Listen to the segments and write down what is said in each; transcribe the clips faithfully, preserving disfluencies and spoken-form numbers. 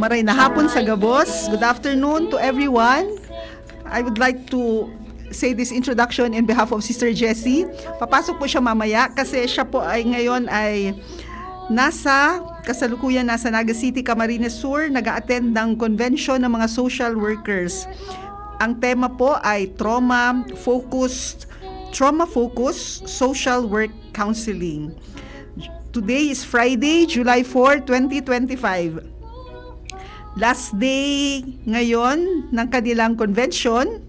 Maray na hapon sa gabos. Good afternoon to everyone. I would like to say this introduction in behalf of Sister Jessie. Papasok po siya mamaya kasi siya po ay ngayon ay nasa, kasalukuyan nasa Naga City, Camarines Sur, nag-a-attend ng convention ng mga social workers. Ang tema po ay trauma-focused, trauma-focused social work counseling. Today is Friday, July four, twenty twenty-five. Last day ngayon ng kanilang convention.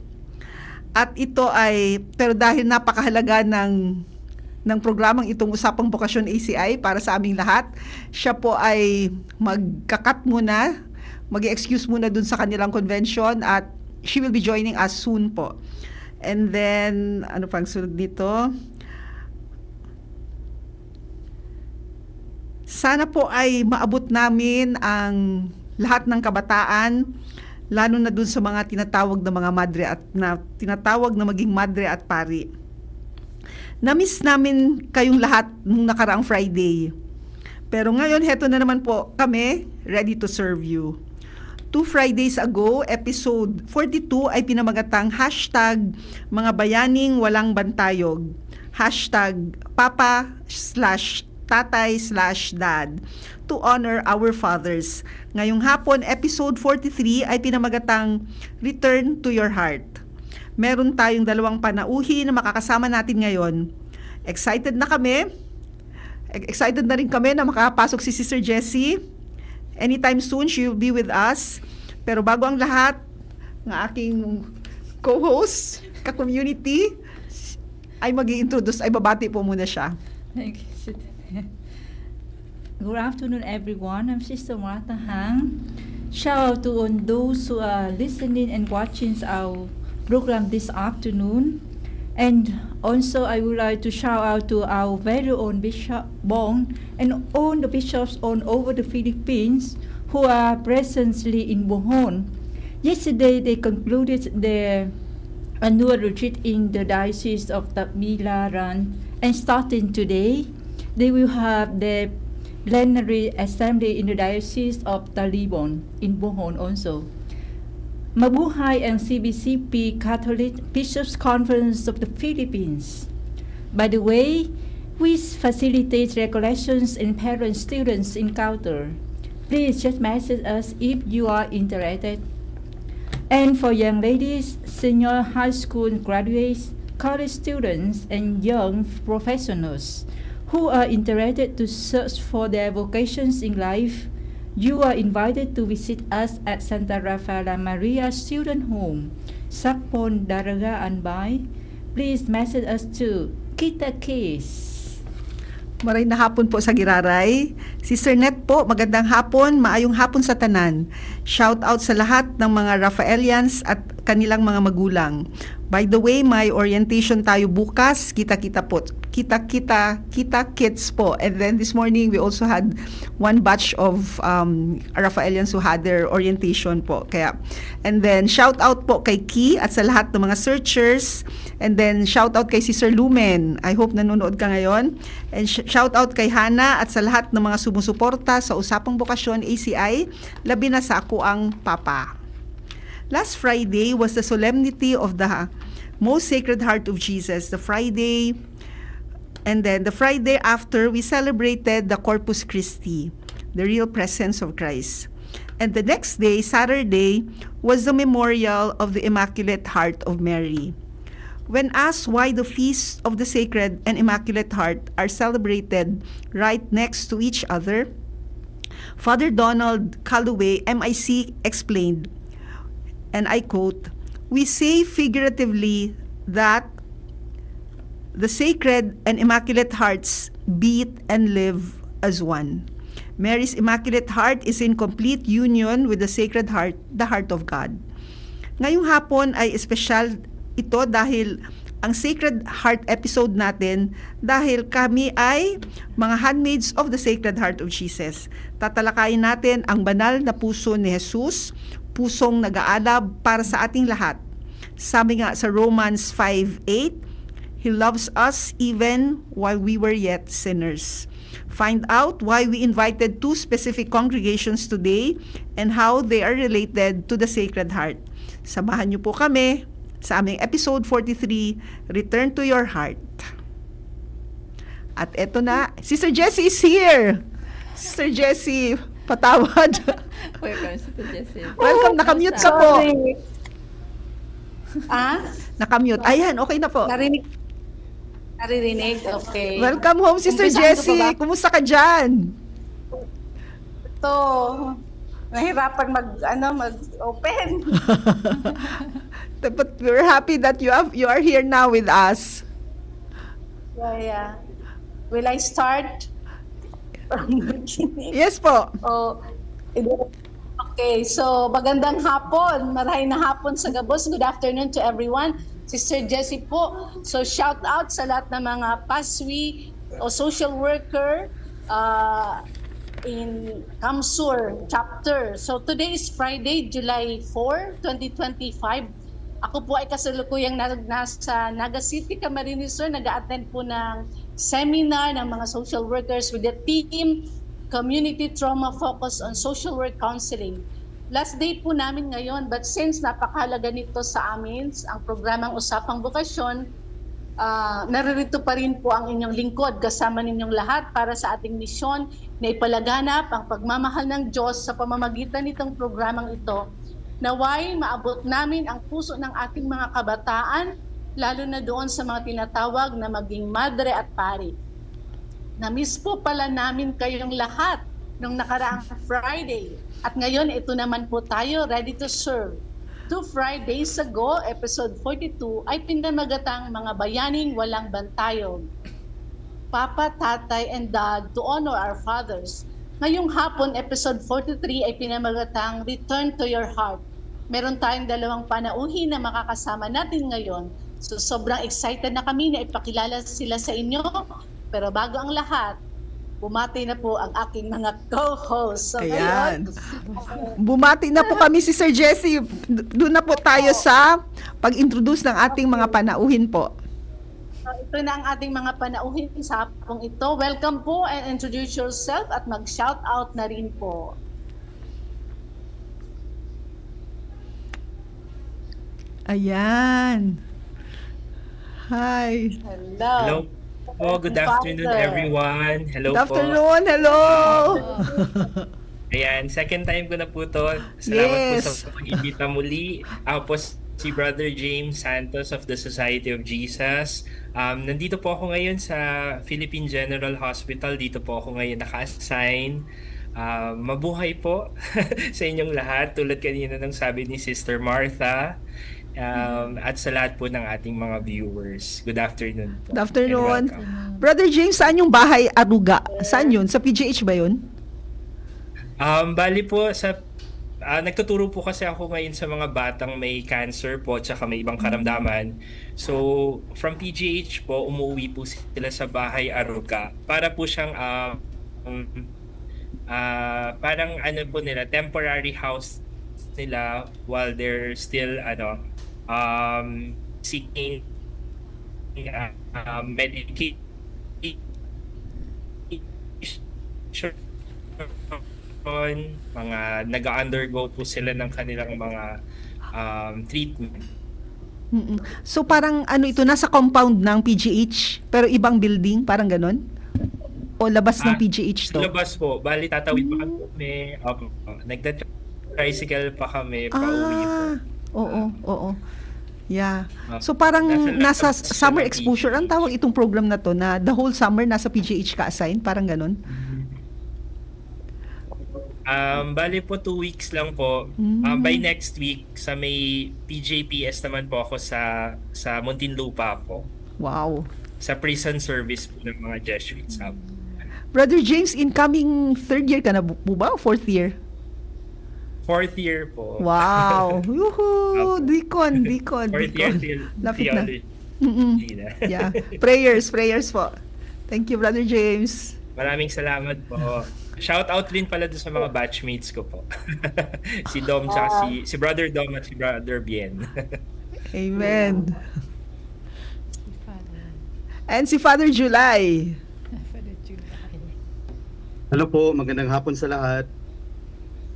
At ito ay, pero dahil napakahalaga ng, ng programang itong Usapang Bokasyon A C I para sa aming lahat, siya po ay magkakat muna, mag-excuse muna dun sa kanilang convention at she will be joining us soon po. And then, ano pang sunod nito? Sana po ay maabot namin ang lahat ng kabataan, lalo na dun sa mga tinatawag na mga madre at na tinatawag na maging madre at pari. Namiss namin kayong lahat nung nakaraang Friday. Pero ngayon, heto na naman po kami, ready to serve you. Two Fridays ago, episode forty-two ay pinamagatang hashtag mga bayaning walang bantayog, hashtag papa slash tatay slash dad to honor our fathers. Ngayong hapon, episode forty-three ay pinamagatang Return to Your Heart. Meron tayong dalawang panauhin na makakasama natin ngayon. Excited na kami. Excited na rin kami na makapasok si Sister Jessie. Anytime soon, she will be with us. Pero bago ang lahat, ng aking co-host, ka-community, ay mag-i-introduce, ay babati po muna siya. Thank you. Good afternoon, everyone. I'm Sister Martha Hang. Shout out to on those who are listening and watching our program this afternoon. And also, I would like to shout out to our very own Bishop Bong and all the bishops all over the Philippines who are presently in Bohol. Yesterday, they concluded their annual retreat in the Diocese of Tagbilaran, and starting today, they will have their plenary assembly in the Diocese of Talibon in Bohol also. Mabuhay ang C B C P Catholic Bishops' Conference of the Philippines. By the way, we facilitate recollections and parent-students encounter. Please just message us if you are interested. And for young ladies, senior high school graduates, college students, and young professionals who are interested to search for their vocations in life, you are invited to visit us at Santa Rafaela Maria Student Home, Sakpon, Daraga, Anbay. Please message us to Kita Kids. Maray na hapon po sa Giraray. Sister Net po, magandang hapon, maayong hapon sa tanan. Shout out sa lahat ng mga Rafaelians at kanilang mga magulang. By the way, may orientation tayo bukas. Kita-kita po. Kita-kita, kita kits po. And then this morning, we also had one batch of um, Rafaelians who had their orientation po. Kaya, and then shout out po kay Ki at sa lahat ng mga searchers. And then shout out kay Sister Lumen. I hope nanonood ka ngayon. And sh- shout out kay Hana at sa lahat ng mga sumusuporta sa Usapang Bokasyon A C I, labi na sa ako ang Papa. Last Friday was the solemnity of the Most Sacred Heart of Jesus, the Friday, and then the Friday after, we celebrated the Corpus Christi, the real presence of Christ. And the next day, Saturday, was the memorial of the Immaculate Heart of Mary. When asked why the feasts of the Sacred and Immaculate Heart are celebrated right next to each other, Father Donald Calloway, M I C, explained, and I quote, "We say figuratively that the Sacred and Immaculate Hearts beat and live as one. Mary's Immaculate Heart is in complete union with the Sacred Heart, the Heart of God." Ngayong hapon ay espesyal ito dahil ang Sacred Heart episode natin, dahil kami ay mga handmaids of the Sacred Heart of Jesus. Tatalakayin natin ang banal na puso ni Jesus, pusong nag-aalab para sa ating lahat. Sabi nga sa Romans five eight, loves us even while we were yet sinners. Find out why we invited two specific congregations today and how they are related to the Sacred Heart. Samahan niyo po kami sa aming episode forty-three, Return to Your Heart. At eto na, Sister Jessie is here! Sister Jessie, patawad. Welcome, Sister Jessie. Welcome, nakamute ka po. Sorry. Ah? Nakamute. Ayan, okay na po. Narinig? Naririnig? Okay. Welcome home, Sister Umpisahan ko pa Jessie. ba? Kumusta ka dyan? Ito, nahirapan mag, ano, mag-open. But we're happy that you have you are here now with us. Yeah, yeah. Will I start? Yes po. Oh, okay, so magandang hapon. Marahay na hapon sa gabos. Good afternoon to everyone. Sister Jessie po. So shout out sa lahat ng mga PASWI o social worker uh, in CamSur chapter. So today is Friday, July four, twenty twenty-five. Ako po ay kasalukuyang na- nasa Naga City, Camarines Sur. Nag-a-attend po ng seminar ng mga social workers with the team Community Trauma Focus on Social Work Counseling. Last day po namin ngayon, but since napakahalaga nito sa amin, ang programang Usapang Bokasyon, ah, naririto pa rin po ang inyong lingkod kasama ninyong lahat para sa ating misyon na ipalaganap ang pagmamahal ng Diyos sa pamamagitan nitong programang ito. Naway maabot namin ang puso ng ating mga kabataan, lalo na doon sa mga tinatawag na maging madre at pari. Na-miss po pala namin kayong lahat nung nakaraang Friday. At ngayon, ito naman po tayo, ready to serve. Two Fridays ago, episode forty-two, ay pinamagatang Mga Bayaning Walang Bantayog. Papa, Tatay, and Dad to honor our fathers. Ngayong hapon, episode forty-three ay pinamagatang Return to Your Heart. Meron tayong dalawang panauhin na makakasama natin ngayon. So, sobrang excited na kami na ipakilala sila sa inyo. Pero bago ang lahat, bumati na po ang aking mga co-hosts. So, Ayan. ngayon, Bumati na po kami, Sister Jessie. D- Doon na po tayo sa pag-introduce ng ating mga panauhin po. ito na ang ating mga panauhin sa hapong ito. Welcome po and introduce yourself at mag-shout out na rin po. Ayan. Hi. Hello. Hello po. Good afternoon, Father. Everyone. Hello Good po. Afternoon. Hello. Ayan, second time ko na po to. Salamat po Yes. sa pag-imbita muli. Ako po si Brother James Santos of the Society of Jesus. Um, nandito po ako ngayon sa Philippine General Hospital. Dito po ako ngayon naka-assign. Um, mabuhay po sa inyong lahat. Tulad kanina ng sabi ni Sister Martha. Um, at sa lahat po ng ating mga viewers. Good afternoon po. Good afternoon. And welcome. Brother James, saan yung bahay Aruga? Saan yun? Sa P G H ba yun? Um, bali po, sa ah, nagtuturo po kasi ako ngayon sa mga batang may cancer po tsaka may ibang karamdaman. So, from P G H po, umuwi po sila sa bahay Aruga para po siyang um, um, ah, parang ano po nila, temporary house nila while they're still ano um seeking uh, uh, medication, mga nag-undergo po sila ng kanilang mga um, treatment. Mm-mm. So parang ano ito, nasa compound ng P G H pero ibang building, parang ganon? O labas ng Ah, P G H to? Sa labas po, bali tatawid pa kami. Opo, nagta-tricycle pa kami, pauwi po. Ah, oo, oo. Yeah. Ah, So parang nasa nasa labas siya summer ng exposure ang P G H. Tawag itong program na to, na the whole summer nasa P G H ka-assign, parang ganon? Um, bali po, two weeks lang po. Mm. Um, by next week, sa may P J P S naman po ako sa sa Muntinlupa po. Wow. Sa prison service po ng mga Jesuits. Um, Brother James, incoming third year ka na bu- po ba o fourth year? fourth year po. Wow. Yuhu! Opo. Deacon, deacon, Fourth year deacon. theol- Lapit na. theology. Mm-mm. Hindi na. Yeah. Prayers, prayers po. Thank you, Brother James. Maraming salamat po. Shout out rin pala doon sa mga batchmates ko po. Si Dom tsaka si, si Brother Dom at si Brother Bien. Amen. And si Father July. Father July. Hello po, magandang hapon sa lahat.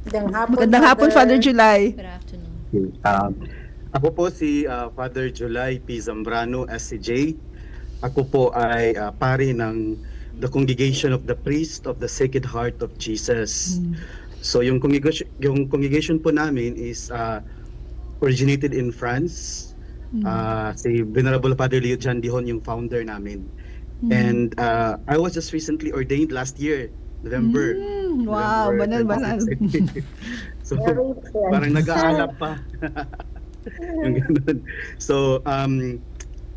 Magandang hapon, Magandang hapon, Father July. Good afternoon. Um, ako po si ah, Father July P. Zambrano, S C J. Ako po ay ah, pari ng The Congregation of the Priest of the Sacred Heart of Jesus. Mm. So yung congregation, yung congregation po namin is ah, originated in France. Mm. Ah, si Venerable Father Leo John Dihon yung founder namin. Mm. And uh, I was just recently ordained last year, November. Mm, wow, November banal, banal. twenty sixteen. So, Very fresh. parang nag-aalap pa. Yung ganun. So, um,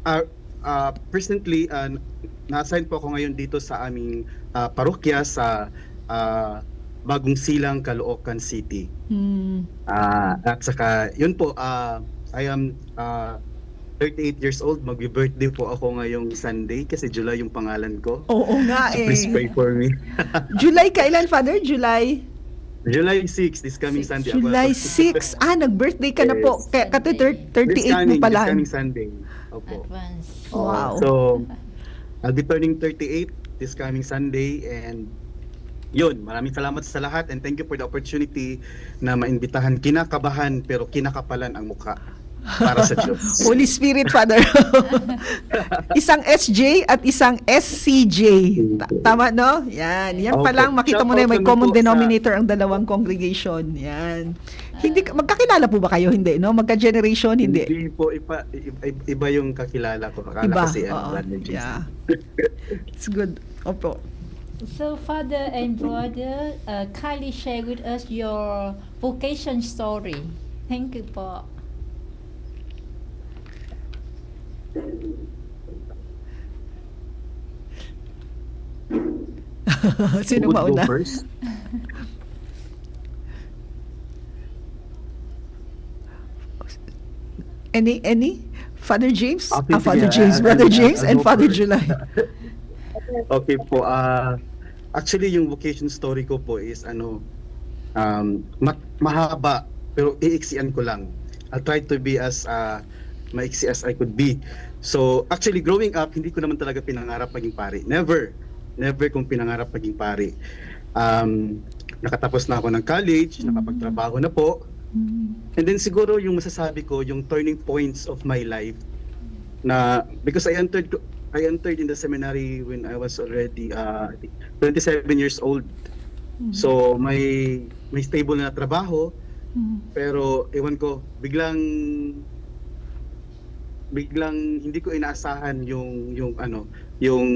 uh, uh, presently, uh, na-assign po ako ngayon dito sa aming uh, parokya sa uh, Bagong Silang, Caloocan City. Mm. Ah, at saka, yun po, ah, I am ah, thirty-eight years old. Magbi-birthday po ako ngayong Sunday kasi July yung pangalan ko. Oo nga eh. Please pray for me. July kailan, Father? July? July six, this coming Sunday. Ako July ako. six. Ah, nag-birthday ka na po. Yes. Kaya kati Sunday. This thirty-eight mo coming, pa this lang. coming Sunday. Opo. Advance. Wow. So, I'll be turning thirty-eight this coming Sunday and yun, maraming salamat sa lahat and thank you for the opportunity na maimbitahan. Kinakabahan pero kinakapalan ang mukha para sa Diyos. Holy Spirit, Father. Isang S J at isang S C J. Ta- tama, no? Yan. Yan pa Opo. lang, makita mo Shout na out may naman common po sa denominator ang dalawang congregation. Yan. Hindi, magkakilala po ba kayo? Hindi, no? Magka-generation? Hindi. Hindi po, iba, iba, iba yung kakilala ko. Akala Iba. ko si ano, Oo. Brother James. Yeah. It's good. Opo. So, Father and Brother, uh, kindly share with us your vocation story. Thank you po. Sino Who would go mauna? first? Any, any? Father James? Okay, Ah, Father sige, James, I'll- Brother I'll- James, I'll and go Father first. July. Okay po. Ah, actually, yung vocation story ko po is ano, um, ma- mahaba, pero iiksian ko lang. I'll try to be as uh, maiksi as I could be. So, actually, growing up, hindi ko naman talaga pinangarap maging pari. Never. Never kong pinangarap maging pari. Um, nakatapos na ako ng college, nakapagtrabaho na po. And then siguro yung masasabi ko, yung turning points of my life na because I entered I entered in the seminary when I was already uh, twenty-seven years old. So may may stable na trabaho, pero ewan ko, biglang biglang hindi ko inaasahan yung yung ano, yung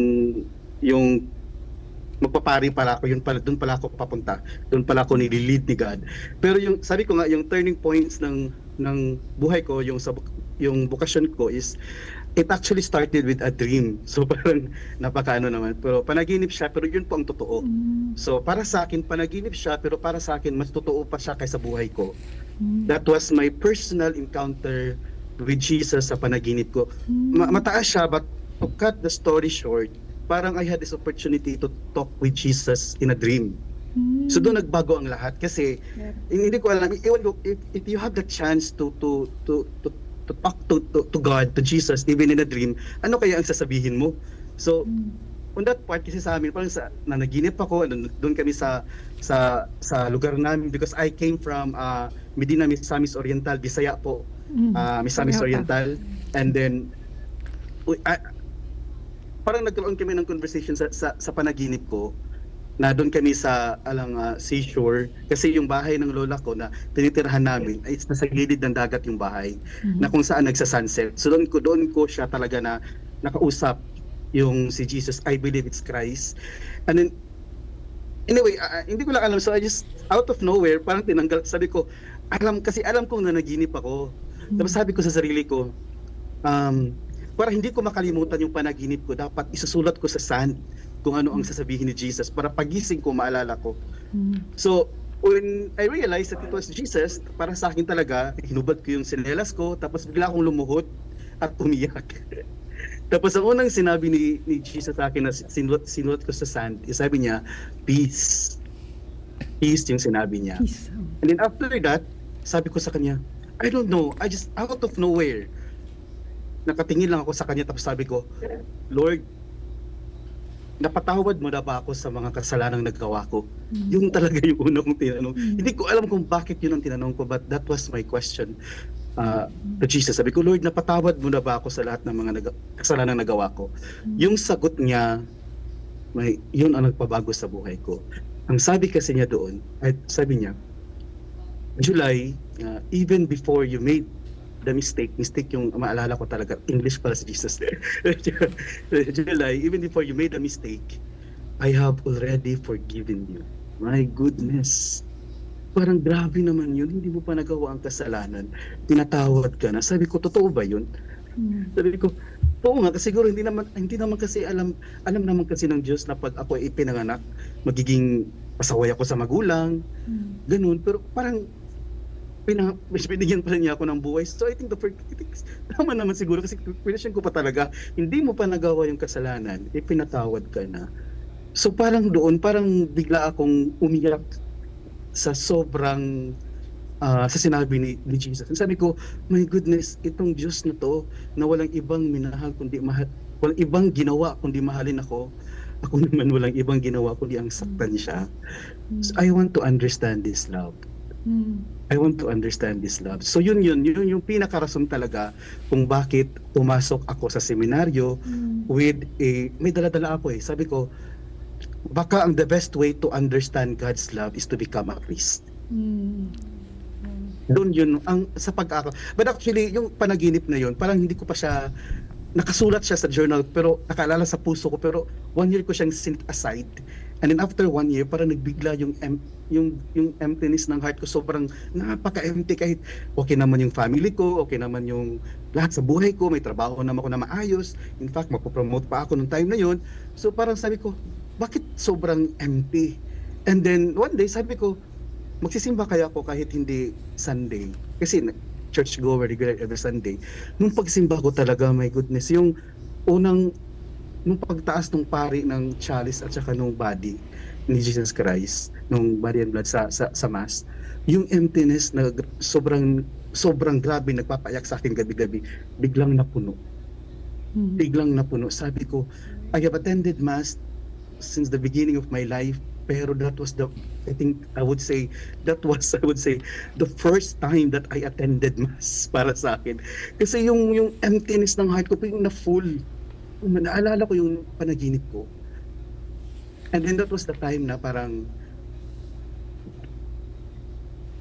yung magpapari pala ako, yun pala, doon pala ako papunta. Doon pala ako nililid ni God. Pero yung sabi ko nga, yung turning points ng ng buhay ko, yung sa buk- yung bukasyon ko is it actually started with a dream. So parang napakaano naman, pero panaginip siya, pero yun po ang totoo. So para sa akin, panaginip siya, pero para sa akin mas totoo pa siya kaysa buhay ko. That was my personal encounter with Jesus sa panaginip ko. Ma- mataas siya, but to cut the story short, parang I had this opportunity to talk with Jesus in a dream. So doon nagbago ang lahat kasi hindi ko alam, iwan ko, if, if you have the chance to to to to, to talk to, to to God, to Jesus, even in a dream, ano kaya ang sasabihin mo? So on that part kasi sa amin, parang sa nanaginip ako, ano, doon kami sa sa sa lugar namin because I came from uh, Medina, Misamis Oriental, Bisaya po. Ah, Misamis Pareho ta. Oriental. And then, uy, ah, parang nagkaroon kami ng conversation sa, sa, sa panaginip ko na doon kami sa alang ah, seashore kasi yung bahay ng lola ko na tinitirahan namin ay nasa gilid ng dagat yung bahay na kung saan nagsa-sunset. So doon ko doon ko siya talaga na nakausap yung si Jesus, I believe it's Christ. And then anyway, ah, ah, hindi ko lang alam, so I just out of nowhere parang tinanggal, sabi ko, alam kasi alam kong nanaginip ako. Tapos sabi ko sa sarili ko, um, para hindi ko makalimutan yung panaginip ko, dapat isusulat ko sa sand kung ano ang sasabihin ni Jesus para pagising ko maalala ko. So, when I realized that it was Jesus, para sa akin talaga, hinubad ko yung sinelas ko, tapos bigla akong lumuhod at umiyak. Tapos ang unang sinabi ni, ni Jesus sa akin na sinulat, sinulat ko sa sand, is sabi niya, peace. Peace yung sinabi niya. Peace. And then after that, sabi ko sa kanya, I don't know, I just out of nowhere, nakatingin lang ako sa kanya tapos sabi ko, "Lord, napatawad mo na ba ako sa mga kasalanang nagawa ko?" Yun talaga yung una kong tinanong. Hindi ko alam kung bakit yun ang tinanong ko, but that was my question, ah, to Jesus. Sabi ko, "Lord, napatawad mo na ba ako sa lahat ng mga naga- kasalanang nagawa ko?" Yung sagot niya, may, yun ang nagpabago sa buhay ko. Ang sabi kasi niya doon, ay, sabi niya, "July, ah, even before you made the mistake," mistake yung maalala ko talaga, English pala si Jesus there. "July, even before you made a mistake, I have already forgiven you." My goodness. Parang grabe naman yun, hindi mo pa nagawa ang kasalanan, pinatawad ka na. Sabi ko, "Totoo ba yun?" Sabi ko, "Oo nga, kasi siguro hindi naman, hindi naman kasi alam, alam naman kasi ng Diyos na pag ako ay ipinanganak, magiging pasaway ako sa magulang." Ganun, pero parang pina- mas binigyan pa rin niya ako ng buhay. So, I think the first, I think, tama naman siguro kasi question ko pa talaga, hindi mo pa nagawa yung kasalanan, ipinatawad ka na. So, parang doon, parang bigla akong umiyak sa sobrang, ah, sa sinabi ni, ni Jesus. Sabi ko, "My goodness, itong Diyos na to na walang ibang minahal kundi mahal, walang ibang ginawa kundi mahalin ako. Ako naman walang ibang ginawa kundi ang saktan siya." So, I want to understand this love. I want to understand this love. So, yun, yun, yun yung pinakarason talaga kung bakit pumasok ako sa seminaryo with a, may dala-dala ako eh. Sabi ko, "Baka ang the best way to understand God's love is to become a priest." Doon yun, ang, sa pag-ako. But actually, yung panaginip na yun, parang hindi ko pa siya, nakasulat siya sa journal, pero nakaalala sa puso ko, pero one year ko siyang set aside. And then after one year, parang nagbigla yung em- yung, yung emptiness ng heart ko, sobrang napaka-empty kahit okay naman yung family ko, okay naman yung lahat sa buhay ko, may trabaho naman ako na maayos. In fact, mapopromote pa ako nung time na yun. So parang sabi ko, "Bakit sobrang empty?" And then one day sabi ko, "Magsisimba kaya ako kahit hindi Sunday?" Kasi church goer, regular every Sunday. Nung pagsimba ko talaga, my goodness, yung unang, nung pagtaas ng pari ng chalice at saka nung body ni Jesus Christ, nung body and blood sa, sa, sa Mass, yung emptiness na sobrang, sobrang grabe, nagpapayak sa akin gabi-gabi, biglang napuno. Biglang napuno. Sabi ko, "I have attended Mass since the beginning of my life, pero that was the, I think, I would say, that was, I would say, the first time that I attended Mass para sa akin." Kasi yung, yung emptiness ng heart ko, yung na-full. Naalala ko yung panaginip ko. And then that was the time na parang,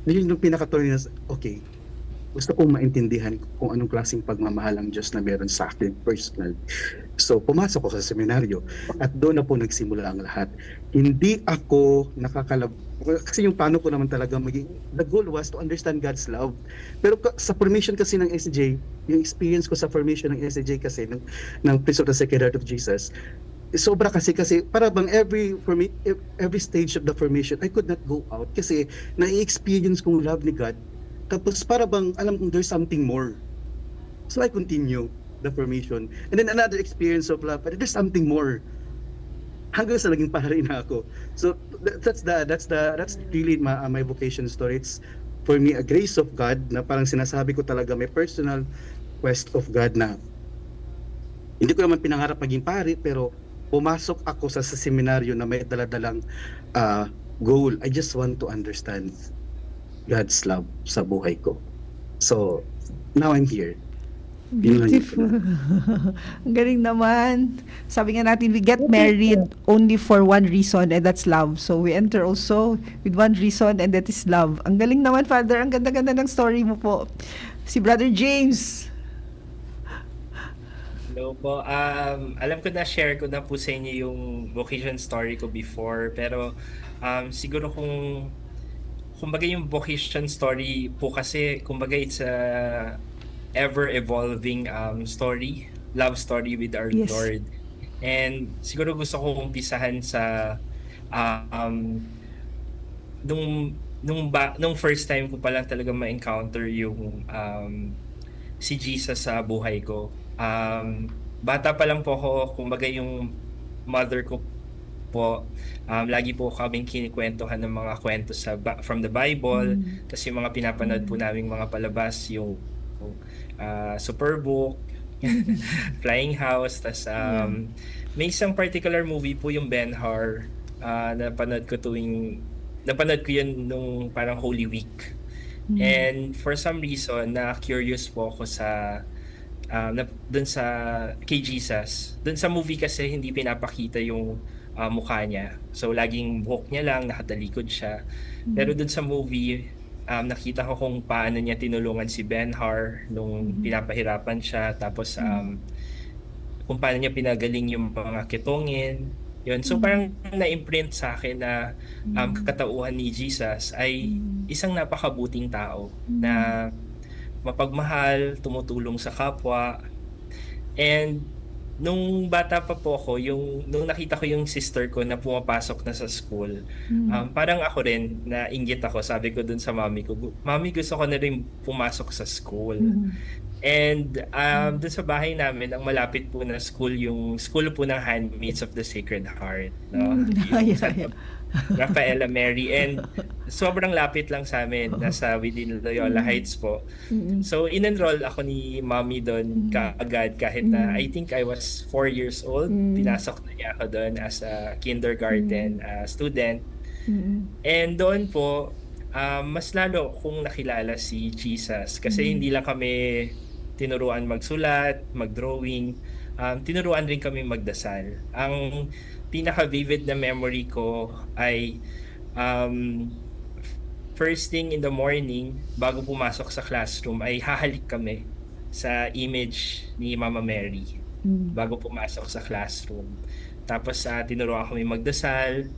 yun yung pinakatunay na, "Okay, gusto kong maintindihan kung anong klaseng pagmamahal ang Diyos na meron sa akin personally." So, pumasok ako sa seminaryo at doon na po nagsimula ang lahat. Hindi ako nakakalab-, kasi yung plano ko naman talaga maging, the goal was to understand God's love. Pero ka- sa formation kasi ng S J, yung experience ko sa formation ng S J kasi, ng, ng Priest of the Sacred Heart of Jesus, sobra kasi, kasi para bang every formi- ev- every stage of the formation, I could not go out kasi nai-experience kong love ni God. Tapos para bang alam kong there's something more. So I continue the formation. And then another experience of love, but there's something more. Hanggang sa naging pari na ako. So that, that's the that's the that's really my, uh, my vocation story. It's for me a grace of God na parang sinasabi ko talaga may personal quest of God na hindi ko naman pinangarap maging pari, pero pumasok ako sa, sa seminaryo na may daladalang, ah, goal. I just want to understand God's love sa buhay ko. So, now I'm here. Yun lang yung Beautiful. Ang galing naman. Sabi nga natin, we get married only for one reason, and that's love. So we enter also with one reason, and that is love. Ang galing naman, Father. Ang ganda-ganda ng story mo po. Si Brother James. Hello po. Um, alam ko na share ko na po sa inyo yung vocation story ko before, pero um, siguro kung kumbaga yung vocation story po kasi kumbaga it's a ever evolving um, story, love story with our Yes. Lord. And siguro gusto ko umpisahan sa um, nung nung ba nung first time ko pa lang talaga ma-encounter yung um, si Jesus sa buhay ko. Um, bata pa lang po ako, kumbaga yung mother ko po, um, lagi po kaming kinikwentuhan ng mga kwento sa ba- from the Bible, kasi yung mga pinapanood po naming mga palabas, yung uh, Superbook, Flying House, tas, um, may isang particular movie po, yung Ben-Hur, ah, napanood ko tuwing napanood ko yun nung parang Holy Week. Mm. And for some reason, na-curious po ako sa, ah, na dun sa kay Jesus. Dun sa movie kasi hindi pinapakita yung, ah, mukha niya. So, laging buhok niya lang, nakatalikod siya. Pero Mm. dun sa movie, um, nakita ko kung paano niya tinulungan si Ben-Hur nung Mhm. pinapahirapan siya. Tapos, Mm. um, kung paano niya pinagaling yung mga ketongin. Yun. So, Mm. parang na-imprint sa akin na, um, Mm. katauhan ni Jesus ay Mm. isang napakabuting tao Mm. na mapagmahal, tumutulong sa kapwa. And nung bata pa po ako, yung, nung nakita ko yung sister ko na pumapasok na sa school, Mm. um, parang ako rin, nainggit ako. Sabi ko dun sa mami ko, "Gu-, Mami, gusto ko na rin pumasok sa school." Mm. And, um, Mm. dun sa bahay namin, ang malapit po na school, yung school po ng Handmaids of the Sacred Heart, no? Mm. Yung Yeah, Santa yeah. Rafaela Mary. And sobrang lapit lang sa amin. Nasa within Loyola Mm. Heights po. Mm. So, in-enroll ako ni Mommy dun Mm. kaagad kahit na I Mm. think I was four years old. Mm. Pinasok na niya ako dun as a kindergarten, Mm. ah, student. Mm. And doon po, ah, mas lalo kong nakilala si Jesus. Kasi Mm. hindi lang kami tinuruan magsulat, mag-drawing. Um, tinuruan rin kami magdasal. Ang pinaka-vivid na memory ko ay, um, first thing in the morning, bago pumasok sa classroom, ay hahalik kami sa image ni Mama Mary Mm. bago pumasok sa classroom. Tapos, ah, tinuruan kami magdasal.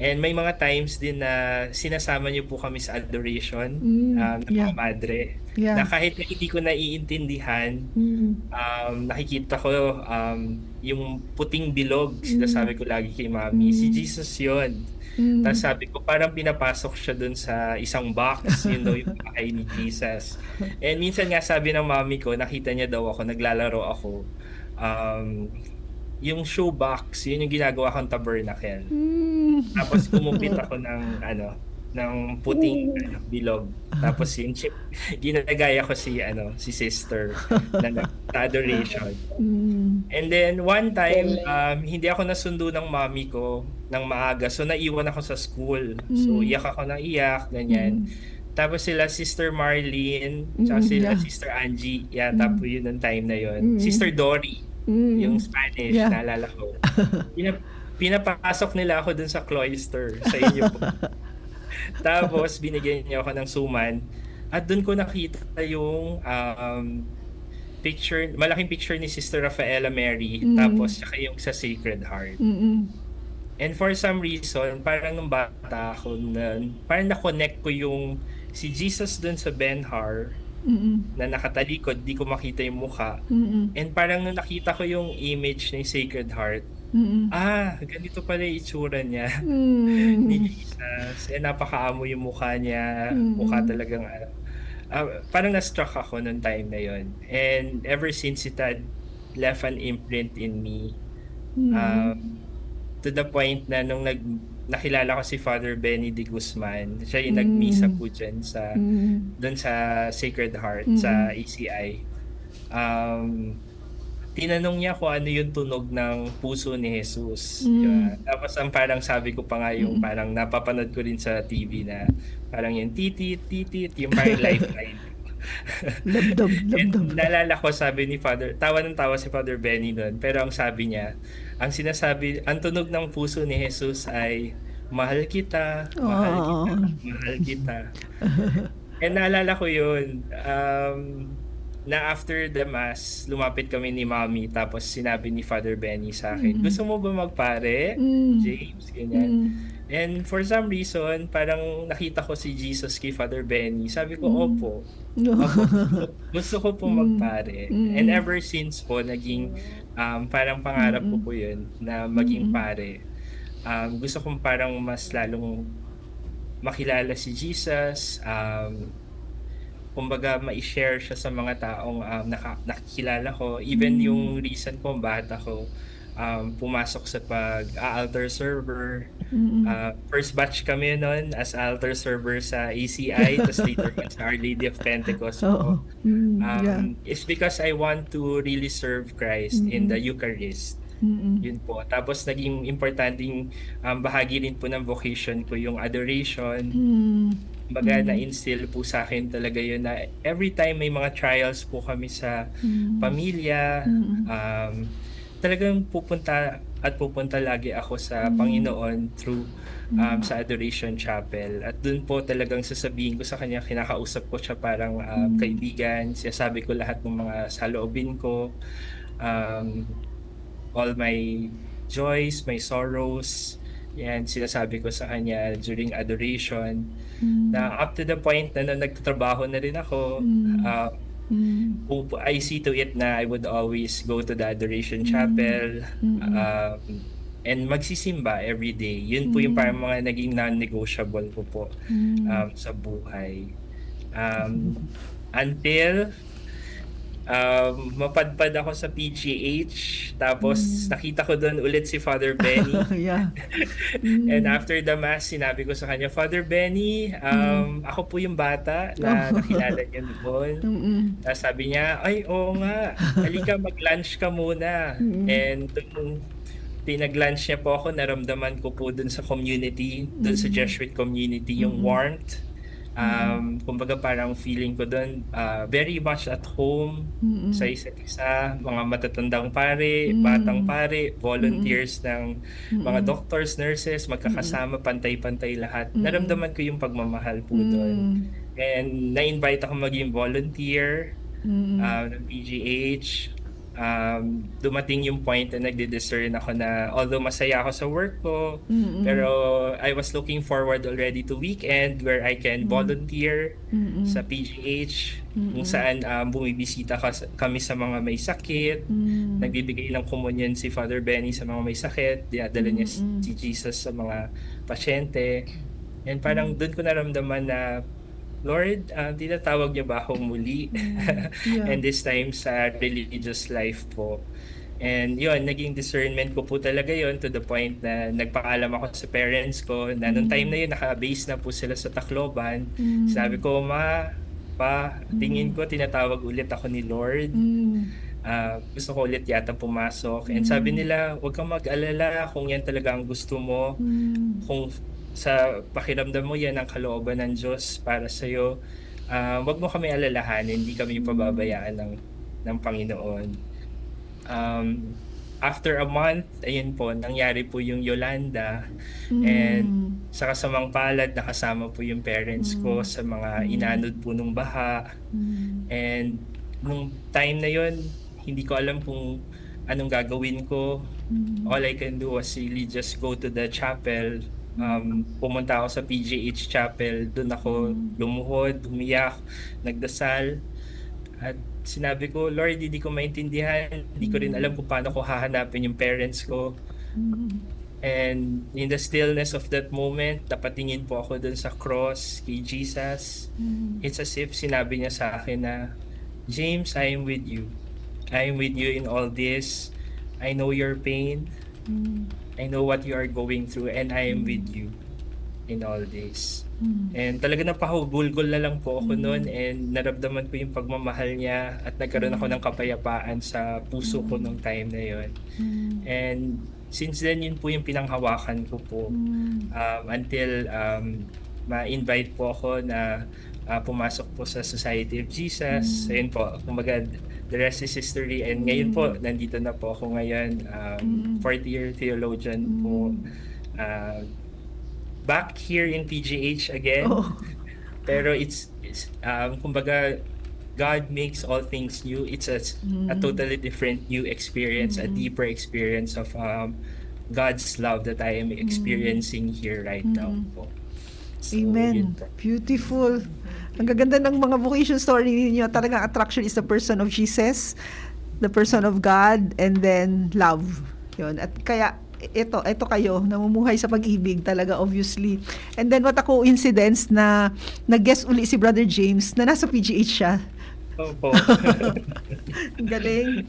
And may mga times din na sinasama niyo po kami sa adoration, Mm, um, ng mga yeah. madre. Yeah. Na kahit na hindi ko naiintindihan, Mm. um, nakikita ko, um, yung puting bilog, Mm. sinasabi ko lagi kay Mami, "Si Mm. Jesus yun." Mm. Tas sabi ko, "Parang pinapasok siya dun sa isang box, yun daw yung bahay ni Jesus." And minsan nga sabi ng Mami ko, nakita niya daw ako, naglalaro ako. Um, yung shoe box, yun yung ginagawa kong tabernacle. Mm. Tapos gumupit ako ng, ano, ng puting, Mm. ano, bilog. Tapos yun, chi-, ginagaya ko si, ano, si sister na nag-, sa adoration. Mm. And then, one time, Galing. um, hindi ako nasundo ng mami ko ng maaga. So, naiwan ako sa school. So, Mm. iyak ako ng iyak, ganyan. Mm. Tapos sila Sister Marlene, tsaka Mm, sila yeah. Sister Angie, yata Mm. po yun nung time na yun. Mm. Sister Dory, Mm. yung Spanish, Yeah. naalala ko. Pina-, pinapasok nila ako dun sa cloister, sa inyo po. Tapos, binigyan niya ako ng suman. At dun ko nakita yung, um, picture, malaking picture ni Sister Rafaela Mary, Mm. tapos tsaka yung sa Sacred Heart. Mm-mm. And for some reason, parang nung bata ako, na, parang na-connect ko yung si Jesus dun sa Ben-Hur, Mm-mm. na nakatalikod, di ko makita yung mukha. Mm-mm. And parang nung nakita ko yung image ni Sacred Heart, Mm-mm. "Ah, ganito pala yung itsura niya." Mm. Ni Jesus. Eh, napakaamo yung mukha niya. Mm. Mukha talagang, ano, ah, parang na-struck ako nung time na yon. And ever since, it had left an imprint in me. Mm. Um, to the point na nung nag-, nakilala ko si Father Benny de Guzman, siya yung Mm. nagmisa po dyan sa, Mm. dun sa Sacred Heart, Mm. sa A C I. Um, tinanong niya kung ano yung tunog ng puso ni Jesus. Mm. Diba? Tapos ang parang sabi ko pa nga yung Mm. parang napapanood ko rin sa T V na parang yung titit, titit, yung parang lifeline. Labdob, And labdob. naalala ko, sabi ni Father, tawa ng tawa si Father Benny nun, pero ang sabi niya, ang sinasabi, ang tunog ng puso ni Jesus ay, "Mahal kita, mahal Oo. kita, mahal kita." And naalala ko yun, um, na after the mass, lumapit kami ni Mommy, tapos sinabi ni Father Benny sa akin, Mm. "Gusto mo ba magpare, Mm. James?" Ganyan. Mm. And for some reason, parang nakita ko si Jesus kay Father Benny. Sabi ko, Mm. "Opo. No. Opo, gusto, gusto ko po Mm. magpare." Mm. And ever since po, naging, um, parang pangarap ko Mm. po yun, na maging Mm. pare. Um, gusto kong parang mas lalong makilala si Jesus, um, kumbaga, ma-share siya sa mga taong, um, naka-, nakikilala ko. Even Mm. yung recent ko, bata ko, um, pumasok sa pag-a-altar server. Mm. Ah, first batch kami nun as altar server sa A C I, tas later on sa Our Lady of Pentecost Oo. po. Mm, yeah. Um, it's because I want to really serve Christ in Mm-mm. the Eucharist. Mm-mm. Yun po. Tapos naging importanteng, um, bahagi rin po ng vocation ko yung adoration. Mm. Kumbaga, Mm. na-instill po sa akin talaga yun na every time may mga trials po kami sa Mm. pamilya, Mm. um, talagang pupunta at pupunta lagi ako sa Mm. Panginoon through, um, Mm. sa Adoration Chapel. At dun po talagang sasabihin ko sa kanya, kinakausap ko siya parang, um, Mm. kaibigan. Sinasabi ko lahat ng mga saloobin ko, um, all my joys, my sorrows. Yan, sinasabi ko sa kanya during adoration. Mm. Na up to the point na nung nagtatrabaho na rin ako, Mm. ah, Mm. pu-, I see to it na I would always go to the Adoration Mm. Chapel. Mm-mm. Um, and magsisimba every day. Yun po yung Mm. parang mga naging non-negotiable ko po, Mm. um, sa buhay. Um, until, um, mapadpad ako sa P G H. Tapos, Mm. nakita ko doon ulit si Father Benny. Yeah. Mm. And after the mass, sinabi ko sa kanya, "Father Benny, um, Mm. ako po yung bata na Oh. nakilala niyo noon." Mm-mm. Tapos sabi niya, "Ay, oo nga. Halika, mag-lunch ka muna." Mm-mm. And doon, pinag-lunch niya po ako, naramdaman ko po doon sa community, doon sa Mm. Jesuit community, yung Mm-mm. warmth. Mm-mm. Um, kumbaga, parang feeling ko doon, ah, very much at home Mm-mm. sa isa't isa, mga matatandang pare, batang Mm. pare, Mm-mm. volunteers ng mga Mm-mm. doctors, nurses, Mm-mm. magkakasama, pantay-pantay lahat. Mm-mm. Naramdaman ko yung pagmamahal po doon. Mm. And na-invite ako maging volunteer, Mm-mm. ah, ng P G H. Um, dumating yung point na nagdi-discern ako na, although masaya ako sa work ko, Mm-mm. pero I was looking forward already to weekend where I can Mm. volunteer Mm-mm. sa P G H, kung Mm-mm. saan, um, bumibisita ka sa, kami sa mga may sakit, Mm. nagbibigay ng komunyon si Father Benny sa mga may sakit, dinadala niya si, Mm-mm. si Jesus sa mga pasyente. And parang Mm. doon ko naramdaman na, "Lord, ah, tinatawag niyo ba akong muli?" Mm. Yeah. And this time sa religious life po. And yun, naging discernment ko po talaga yun to the point na nagpaalam ako sa parents ko na nung time na Mm. yun, naka-base na po sila sa Tacloban. Mm. Sabi ko, "Ma, Pa, tingin Mm. ko tinatawag ulit ako ni Lord. Mm. Ah, gusto ko ulit yata pumasok." And sabi Mm. nila, "Huwag kang mag-alala kung yan talaga ang gusto mo. Mm. Kung sa pakiramdam mo yan ang kalooban ng Diyos para sa'yo, ah, wag mo kami alalahanin, hindi kami Mm. pababayaan ng, ng Panginoon." Um, after a month, ayun po, nangyari po yung Yolanda. And Mm. sa kasamang palad, nakasama po yung parents ko Mm. sa mga Mm. inanod po nung baha. Mm. And nung time na yon, hindi ko alam kung anong gagawin ko. Mm. All I can do was really just go to the chapel. Um, Mm. pumunta ako sa P G H Chapel. Doon ako Mm. lumuhod, umiyak, nagdasal. At sinabi ko, "Lord, hindi ko maintindihan. Hindi ko rin Mm. alam kung paano ko hahanapin yung parents ko." Mm. And in the stillness of that moment, napatingin po ako dun sa cross, kay Jesus. Mm. It's as if sinabi niya sa akin na, "James, I am with you. I am with you in all this. I know your pain. Mm. I know what you are going through, and I am Mm. with you in all this." Mm. And talaga napahugulgol na lang po ako Mm. nun, and naramdaman ko yung pagmamahal niya at nagkaroon ako Mm. ng kapayapaan sa puso ko Mm. nung time na yon. Mm. And since then, yun po yung pinanghawakan ko po. Mm. Um, until, um, ma-invite po ako na, ah, pumasok po sa Society of Jesus. Mm. Ayun po, kumbaga, the rest is history. And ngayon po, Mm. nandito na po ako ngayon. Um, Mm. fourth year theologian po. Mm. Ah, back here in P G H again. Oh. Pero it's, it's, um, kumbaga, God makes all things new. It's a, a Mm. totally different new experience, a Mm. deeper experience of, um, God's love that I am Mm. experiencing here right now Mm. po. So, Amen. Yun po. Beautiful. Ang gaganda ng mga vocation story ninyo. Talagang attraction is the person of Jesus, the person of God, and then love. Yun. At kaya, ito, ito kayo, namumuhay sa pag-ibig talaga, obviously. And then, what a coincidence na nag-guest uli si Brother James na nasa P G H siya. Opo. Ang galing.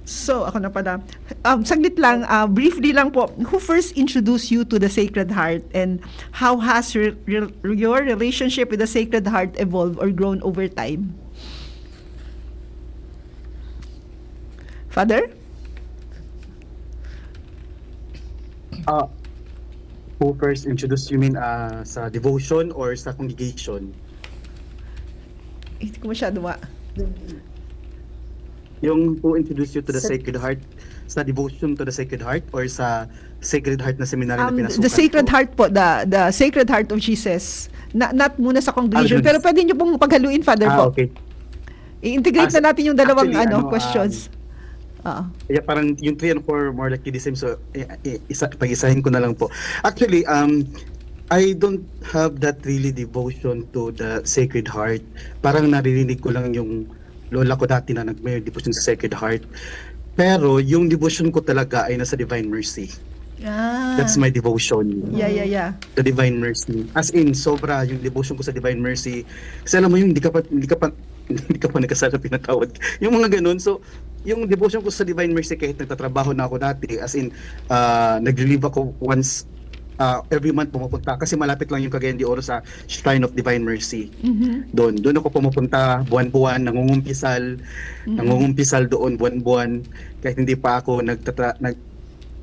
So, ako na pala. Um, saglit lang, ah, briefly lang po, who first introduced you to the Sacred Heart, and how has re- re- your relationship with the Sacred Heart evolved or grown over time? Father? Uh, who first introduced, you mean, uh, sa devotion or sa congregation? Hindi ko masyado ma... Yung who introduced you to the Sa- Sacred Heart, sa devotion to the Sacred Heart or sa Sacred Heart na seminaryo na Um, pinasukan the Sacred ko? Heart po, the, the Sacred Heart of Jesus. Na, not muna sa congregation, Ah, pero pwede niyo pong paghaluin, Father, Ah, po. Okay. I-integrate Ah, na natin yung dalawang actually, ano, ano, um, questions. Ah. Yeah, parang yung three and four more likely the same. So, i- i- isa, pag-isahin ko na lang po. Actually, um, I don't have that really devotion to the Sacred Heart. Parang naririnig ko lang yung lola ko dati na nag-, may devotion sa Sacred Heart. Pero yung devotion ko talaga ay nasa Divine Mercy. Ah. That's my devotion. Yeah, yeah, yeah. The Divine Mercy. As in, sobra yung devotion ko sa Divine Mercy. Kasi alam mo yung hindi ka pa, hindi ka pa, hindi ka pa nagkasala, pinatawad. Yung mga ganun. So, yung devotion ko sa Divine Mercy, kahit nagtatrabaho na ako dati, as in, ah, nagli-leave ako once, ah, every month pumupunta. Kasi malapit lang yung Cagayan de Oro sa Shrine of Divine Mercy. Mhm. Doon, doon ako pumupunta buwan-buwan, nangungumpisal, Mhm. nangungumpisal doon buwan-buwan. Kahit hindi pa ako nagtatra-, nag-,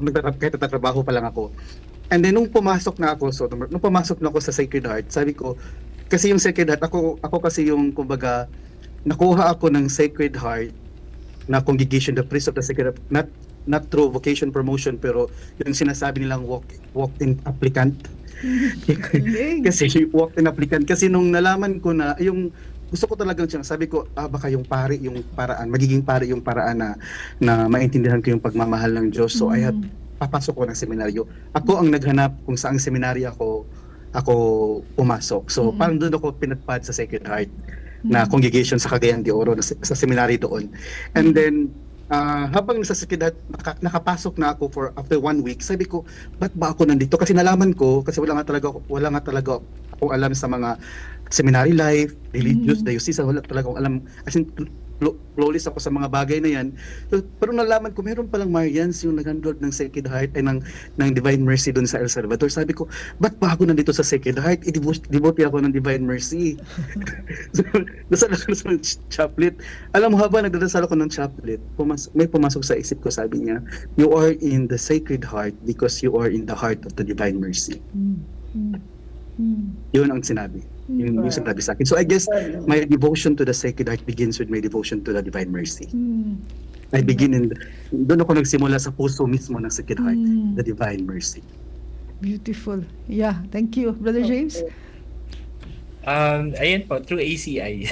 nagtatra-, kahit nagtatrabaho pa lang ako. And then, nung pumasok na ako, so, nung pumasok na ako sa Sacred Heart, sabi ko, kasi yung Sacred Heart, ako, ako kasi yung, kumbaga, nakuha ako ng Sacred Heart na congregation, the priest of the Sacred Heart, not, not through vocation promotion, pero yung sinasabi nilang walk, walk-in applicant. Galing. Kasi walk-in applicant. Kasi nung nalaman ko na, yung gusto ko talagang siya, sabi ko, ah, baka yung pari yung paraan, magiging pari yung paraan na, na maintindihan ko yung pagmamahal ng Diyos. So, I have, Mm. papasok ko ng seminaryo. Ako ang naghanap kung saang seminaryo ako, ako pumasok. So, Mm. parang doon ako pinatpad sa Sacred Heart na Mm. congregation sa Cagayan de Oro, na se-, sa seminary doon. And Mm. then, ah, habang nasa Sacred Heart, naka-, nakapasok na ako for after one week, sabi ko, "Ba't ba ako nandito?" Kasi nalaman ko, kasi wala nga talaga, wala nga talaga akong alam sa mga seminary life, religious, Mm. diocesan, wala talaga akong alam. As in, cl-, clo-, clueless ako sa mga bagay na yan. So, pero nalaman ko, meron palang Marians yung nag-handle ng Sacred Heart, ay, ng, ng Divine Mercy doon sa El Salvador. Sabi ko, "Ba't ba ako nandito sa Sacred Heart? I-devote, devote ako ng Divine Mercy." So, dasal ako sa ch-, chaplet. Alam mo, habang nagdadasal ako ng chaplet, pumas-, may pumasok sa isip ko, sabi niya, "You are in the Sacred Heart because you are in the heart of the Divine Mercy." Mm. Mm. Mm. Yun ang sinabi. Yun yung Wow. sinabi sa akin. So, I guess my devotion to the Sacred Heart begins with my devotion to the Divine Mercy. Mm. I begin in, doon ako nagsimula sa puso mismo ng Sacred Heart, Mm. the Divine Mercy. Beautiful. Yeah, thank you. Brother James? Um, ayan po, through A C I,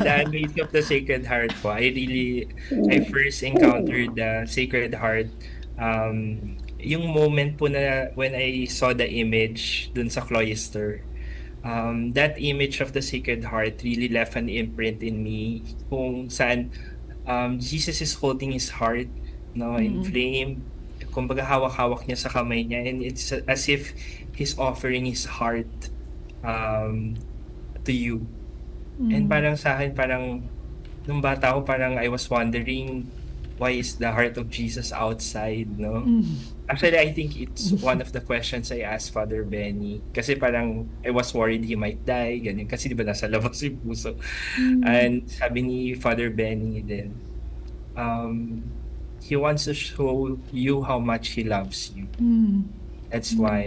the Unleash of the Sacred Heart po. I really, I first encountered the Sacred Heart. Um, yung moment po na when I saw the image dun sa cloister, um, that image of the Sacred Heart really left an imprint in me, kung saan, um, Jesus is holding his heart, no, Mm. inflamed. Kumbaga, hawak-hawak niya sa kamay niya, and it's as if he's offering his heart, um, to you. And Mm. parang sa akin, parang nung bata ako, parang I was wondering, "Why is the heart of Jesus outside?" no? Mm. Actually, I think it's one of the questions I asked Father Benny. Kasi parang I was worried he might die, ganyan. Kasi di ba nasa labas yung puso. Mm. And sabi ni Father Benny din, um, he wants to show you how much he loves you. Mm. That's Mm. why,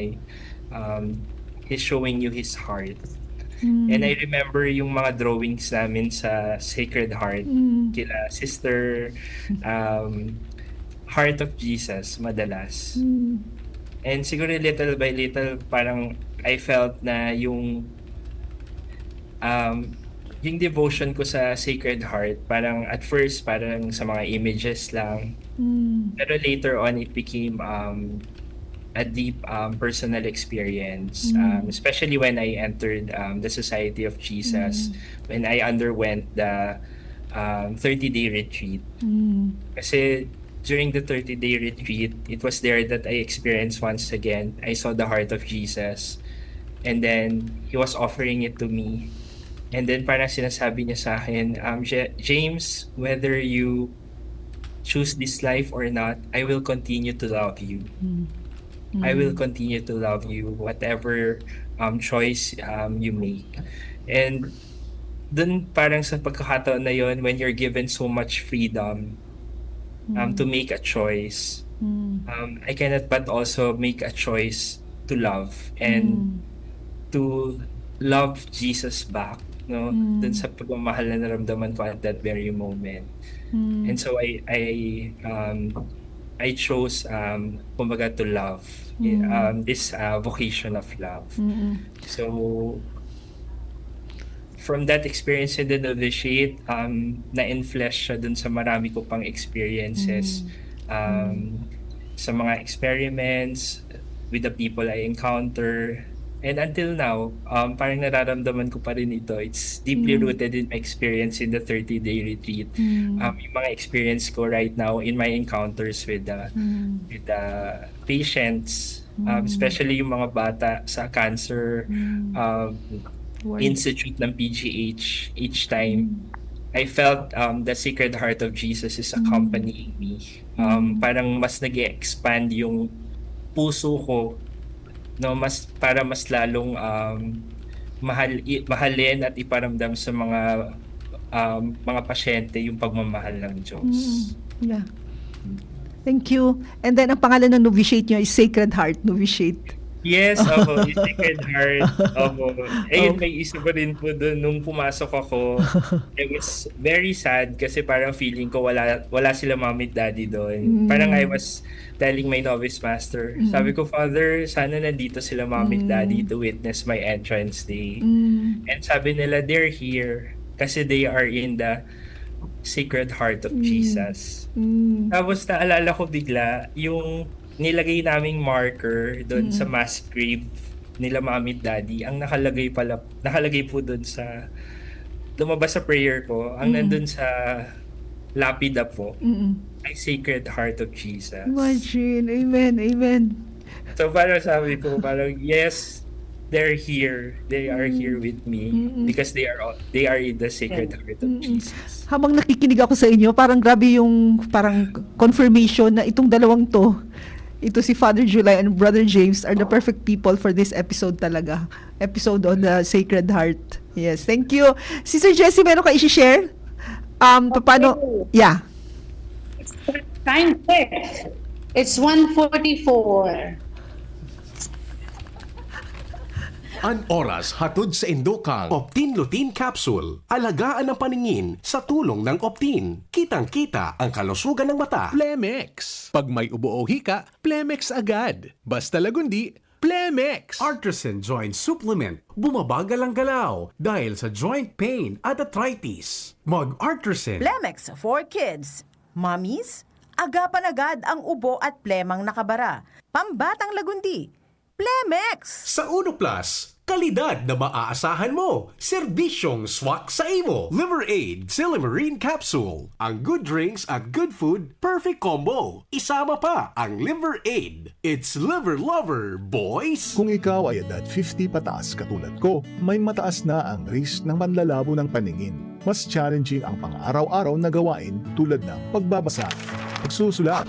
um, he's showing you his heart. Mm. And I remember yung mga drawings namin sa Sacred Heart, Mm. kila Sister, um, Heart of Jesus, madalas. Mm. And siguro little by little, parang I felt na yung, um, yung devotion ko sa Sacred Heart, parang at first, parang sa mga images lang. Mm. Pero later on, it became, um, a deep, um, personal experience, Mm. um, especially when I entered, um, the Society of Jesus, Mm. when I underwent the, um, thirty-day retreat. Mm. Kasi during the thirty-day retreat, it was there that I experienced once again, I saw the heart of Jesus. And then, he was offering it to me. And then, parang sinasabi niya sa akin, um, "Ja-, James, whether you choose this life or not, I will continue to love you. Mm. I will Mm. continue to love you, whatever um, choice um, you make. And dun parang sa pagkakataon na yon, when you're given so much freedom um, to Mm. make a choice, Mm. um, I cannot but also make a choice to love and Mm. to love Jesus back, no? Dun Mm. sa pagmamahal na naramdaman ko at that very moment. And Mm. so I I um I chose um kumbaga to love, eh, Mm. um this uh, vocation of love. Mm. So from that experience in the novitiate, um na-enflesh siya dun sa marami ko pang experiences, Mm. um Mm. sa mga experiments, with the people I encounter. And until now, um, parang nararamdaman ko pa rin ito. It's deeply Mm. rooted in my experience in the thirty-day retreat. Um, Mm. yung mga experience ko right now in my encounters with the Mm. with the patients, um, Mm. especially yung mga bata sa cancer Mm. um, Word. institute ng P G H each time, Mm. I felt um, the Sacred Heart of Jesus is Mm. accompanying me. Um, Mm. parang mas nag expand yung puso ko, no, mas para mas lalong um, mahal i- mahalin at iparamdam sa mga um, mga pasyente yung pagmamahal ng Mm. Diyos. Yeah. Thank you. And then, ang pangalan ng novitiate nyo is Sacred Heart Novitiate. Yes, opo, yung Sacred Heart. Opo. Ayun, Opo. May isa pa rin po doon. Nung pumasok ako, I was very sad kasi parang feeling ko wala wala sila mommy at daddy doon. Parang I Mm. was telling my novice master, Mm. sabi ko, "Father, sana nandito sila mommy at daddy Mm. to witness my entrance day." Mm. And sabi nila, "They're here kasi they are in the Sacred Heart of Mm. Jesus." Mm. Tapos naalala ko bigla yung nilagay naming marker doon sa Mm. mass grave nila mommy at daddy. Ang nakalagay pala, nakalagay po doon sa, lumabas sa prayer ko, ang Mm. nandun sa lapida po, Mm. ay Sacred Heart of Jesus. Imagine. Amen. Amen. So parang sabi ko, parang, "Yes, they're here. They are here Mm. with me Mm-mm. because they are all, they are in the Sacred Yes. Heart of Mm-mm. Jesus." Habang nakikinig ako sa inyo, parang grabe yung parang confirmation na itong dalawang 'to, ito si Father July and Brother James are the perfect people for this episode talaga. Episode on the Sacred Heart. Yes, thank you. Sister Jessie, meron ka i-share? Um, paano? Okay. Yeah. Time check. It's one forty-four. An oras hatod saindo kan Optin Lutein Capsule. Alagaan ang paningin sa tulong ng Optin. Kitang-kita ang kalusugan ng mata. Plemex. Pag may ubo o hika, Plemex agad. Basta Lagundi, Plemex. Artresin Joint Supplement. Bumabagal ang galaw dahil sa joint pain at arthritis. Mag-Artresin. Plemex for Kids. Mommies, agapan agad ang ubo at plemang nakabara. Pambatang Lagundi, Plemex! Sa Uno Plus, kalidad na maaasahan mo. Serbisyong swak sa imo. Liver Aid, Silymarin Capsule. Ang good drinks at good food, perfect combo. Isama pa ang Liver Aid. It's Liver Lover, boys! Kung ikaw ay edad fifty pataas katulad ko, may mataas na ang risk ng manlalabo ng paningin. Mas challenging ang pang-araw-araw na gawain tulad ng pagbabasa, pagsusulat,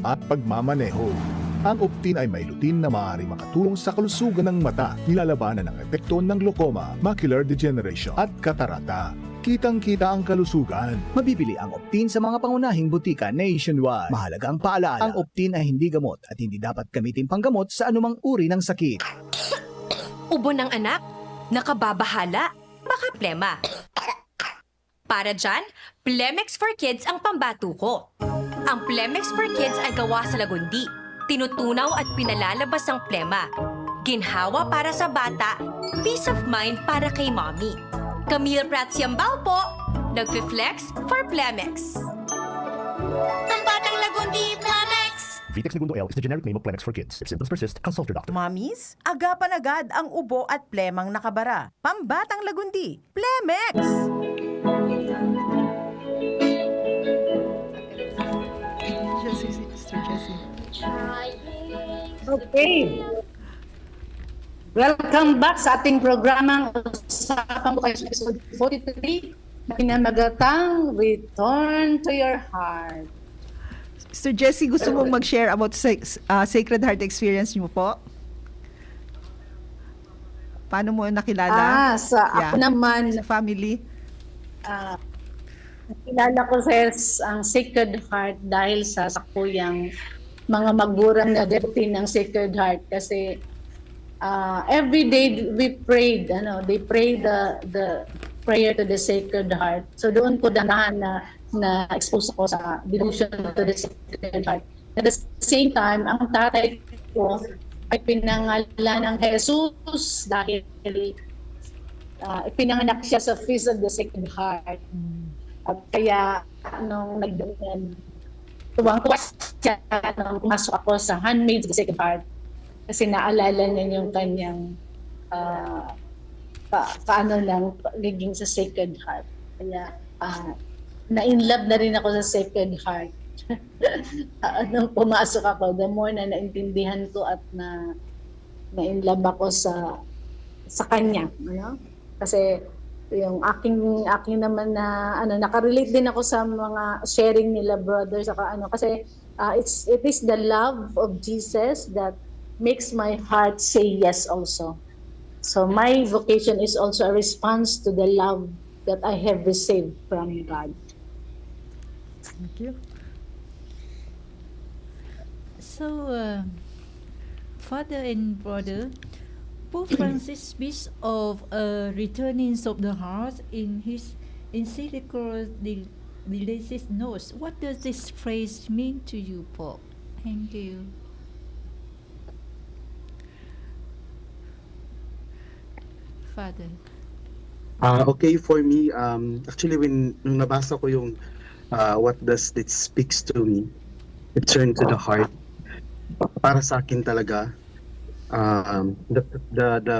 at pagmamaneho. Ang Optin ay may lutein na maaaring makatulong sa kalusugan ng mata, nilalabanan ang epekto ng glaucoma, macular degeneration, at katarata. Kitang-kita ang kalusugan. Mabibili ang Optin sa mga pangunahing butika nationwide. Mahalaga ang paalaala. Ang Optin ay hindi gamot at hindi dapat gamitin panggamot sa anumang uri ng sakit. Ubo ng anak? Nakababahala? Baka plema. Para dyan, Plemex for Kids ang pambato ko. Ang Plemex for Kids ay gawa sa Lagundi. Tinutunaw at pinalalabas ang plema. Ginhawa para sa bata, peace of mind para kay mommy. Camille Prats Yambao po, nagfi-flex for Plemex. Pambatang Lagundi, Plemex! Vitex Negundo L is the generic name of Plemex for Kids. If symptoms persist, consult your doctor. Mommies, agapan agad ang ubo at plemang nakabara. Pambatang Lagundi, Plemex! Jessie, Sister Jessie. Okay. Welcome back sa ating programang Usapan Ko Kayo, episode forty-three, na pinamagatang Return to Your Heart. Sir Jesse, gusto mong mag-share about sa, ah, Sacred Heart experience niyo po? Paano mo nakilala? Ah, sa ako Yeah. naman, Sa family? ah, nakilala ko, Ses, ang Sacred Heart dahil sa sakuyang mga magurang na devotee ng Sacred Heart kasi ah, every day we prayed, ano, they pray the the prayer to the Sacred Heart. So doon ko danahan na na-expose ako sa devotion to the Sacred Heart. At the same time, ang tatay ko ay pinangalan ng Jesus dahil ah, ipinanganak siya sa Feast of the Sacred Heart. At kaya nung nag tuwang-tuwa siya nung pumasok ako sa Handmaids of the Sacred Heart kasi naalala niya yung kanyang ah, ka, kaano ng pagiging sa Sacred Heart. Kaya ah, na-in love na rin ako sa Sacred Heart. Ah, nung pumasok ako, the more na naintindihan ko at na na-in love ako sa sa kanya, ano? Kasi yung aking aking naman na ano, nakarelate din ako sa mga sharing nila brother saka ano, kasi ah, it's it is the love of Jesus that makes my heart say yes also. So my vocation is also a response to the love that I have received from God. Thank you. So, uh, Father and Brother, Pope Francis speaks of a returning of the heart in his encyclical Di- Dilesis Nos. What does this phrase mean to you, Pope? Thank you. Father. Ah, okay, for me, um, actually, when nung nabasa ko yung ah, what does it speaks to me, it turned to the heart. Para sa akin talaga, um, the, the, the,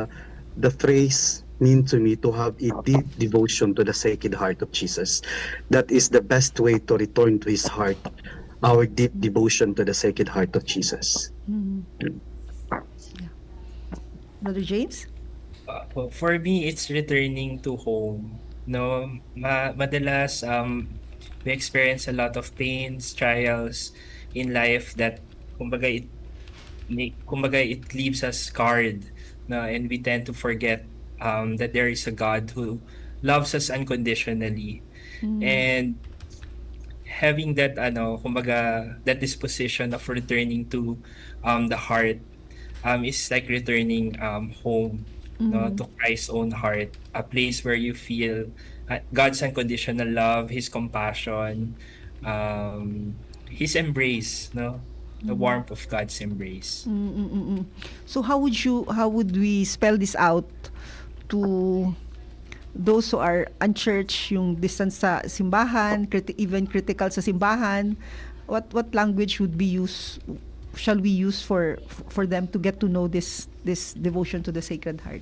the phrase mean to me to have a deep devotion to the Sacred Heart of Jesus. That is the best way to return to His heart, our deep devotion to the Sacred Heart of Jesus. Mm. Yeah. Brother James? Uh, for me, it's returning to home. No, ma madalas um we experience a lot of pains, trials in life that kumbaga it ni- kumbaga it leaves us scarred, no, and we tend to forget um that there is a God who loves us unconditionally. Mm. And having that ano, kumbaga that disposition of returning to um the heart um is like returning um home, no, Mm. to Christ's own heart, a place where you feel uh, God's unconditional love, His compassion, um, His embrace, no, the Mm. warmth of God's embrace. Mm, mm, mm, mm. So how would you, how would we spell this out to those who are unchurched, yung distance sa simbahan, criti- even critical sa simbahan? What what language would be use, shall we use for for them to get to know this this devotion to the Sacred Heart,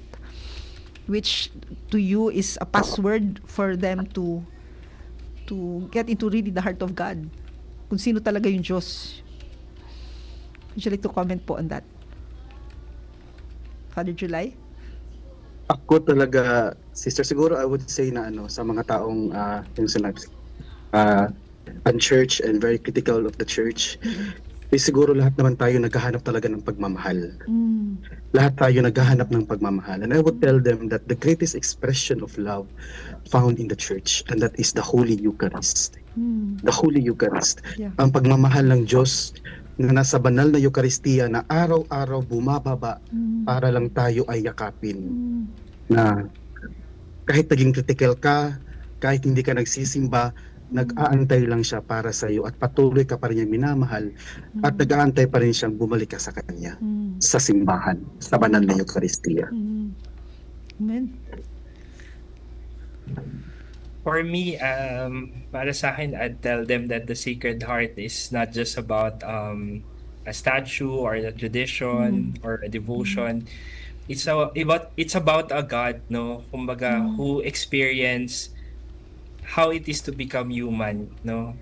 which to you is a password for them to to get into really the heart of God, kung sino talaga yung Diyos. Would you like to comment po on that, Father July? Ako talaga, sister, siguro I would say na ano, sa mga taong ah, yung sinabi, ah, unchurched and very critical of the church, eh, siguro lahat naman tayo naghahanap talaga ng pagmamahal. Mm. Lahat tayo naghahanap ng pagmamahal. And I would tell them that the greatest expression of love found in the church, and that is the Holy Eucharist. Mm. The Holy Eucharist. Yeah. Ang pagmamahal ng Diyos na nasa banal na Eucharistia na araw-araw bumababa Mm. para lang tayo ay yakapin. Mm. Na kahit naging critical ka, kahit hindi ka nagsisimba, nag-aantay lang siya para sa iyo at patuloy ka pa rin niyang minamahal at Mm. nag-aantay pa rin siyang bumalik ka sa kanya, Mm. sa simbahan, sa banal na Eucharistia. Mm. Amen. For me, um, para sa akin, I'd tell them that the Sacred Heart is not just about um, a statue or a tradition Mm. or a devotion. It's a, about it's about a God, no? Kumbaga, Mm. who experience how it is to become human, no?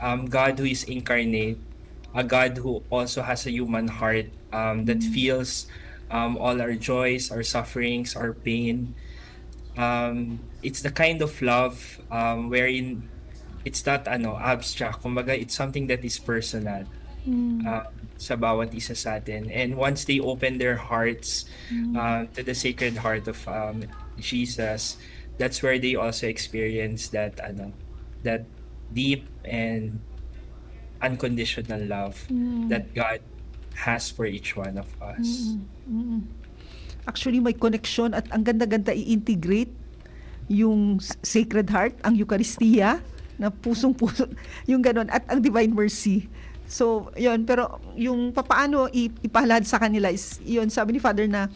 Um, God who is incarnate, a God who also has a human heart um, that Mm. feels um, all our joys, our sufferings, our pain. Um, it's the kind of love um, wherein it's not, ano, abstract. Kumbaga, it's something that is personal, Mm. uh, sa bawat isa sa atin. And once they open their hearts, Mm. uh, to the Sacred Heart of, um, Jesus, that's where they also experience that, ano, that deep and unconditional love Mm. that God has for each one of us. Mm, mm. Actually, may connection at ang ganda-ganda i-integrate yung s- Sacred Heart, ang Eucharistia, na pusong-puso, yung ganon, at ang Divine Mercy. So, yun. Pero yung papaano i- ipahayag sa kanila is, yun, sabi ni Father na,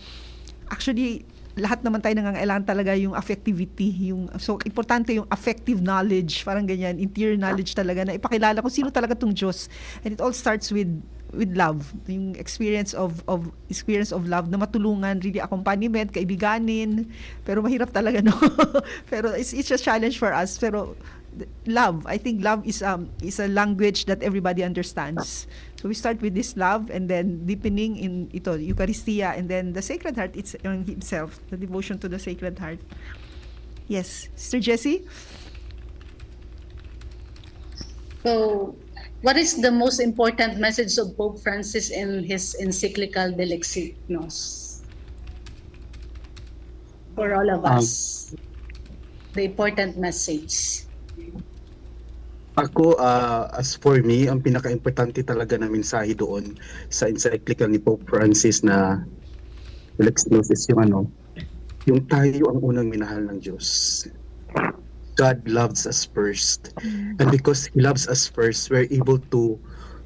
actually, lahat naman tayo nangangailangan talaga yung affectivity. Yung, so, importante yung affective knowledge, parang ganyan, interior knowledge talaga, na ipakilala kung sino talaga tong Diyos. And it all starts with with love, yung experience of of experience of love na matulungan, really accompaniment, kaibiganin, pero mahirap talaga, no? Pero it's, it's a challenge for us, pero th- love, I think love is um is a language that everybody understands. So we start with this love and then deepening in ito, Eucharistia, and then the Sacred Heart, it's on himself, the devotion to the Sacred Heart. Yes, Sister Jessie? So, what is the most important message of Pope Francis in his encyclical Delexinos? For all of Um, us. The important message. Ako, ah, as for me, ang pinaka-importante talaga na mensahe doon sa encyclical ni Pope Francis na Delexinos is yung ano, yung tayo ang unang minahal ng Diyos. God loves us first. And because He loves us first, we're able to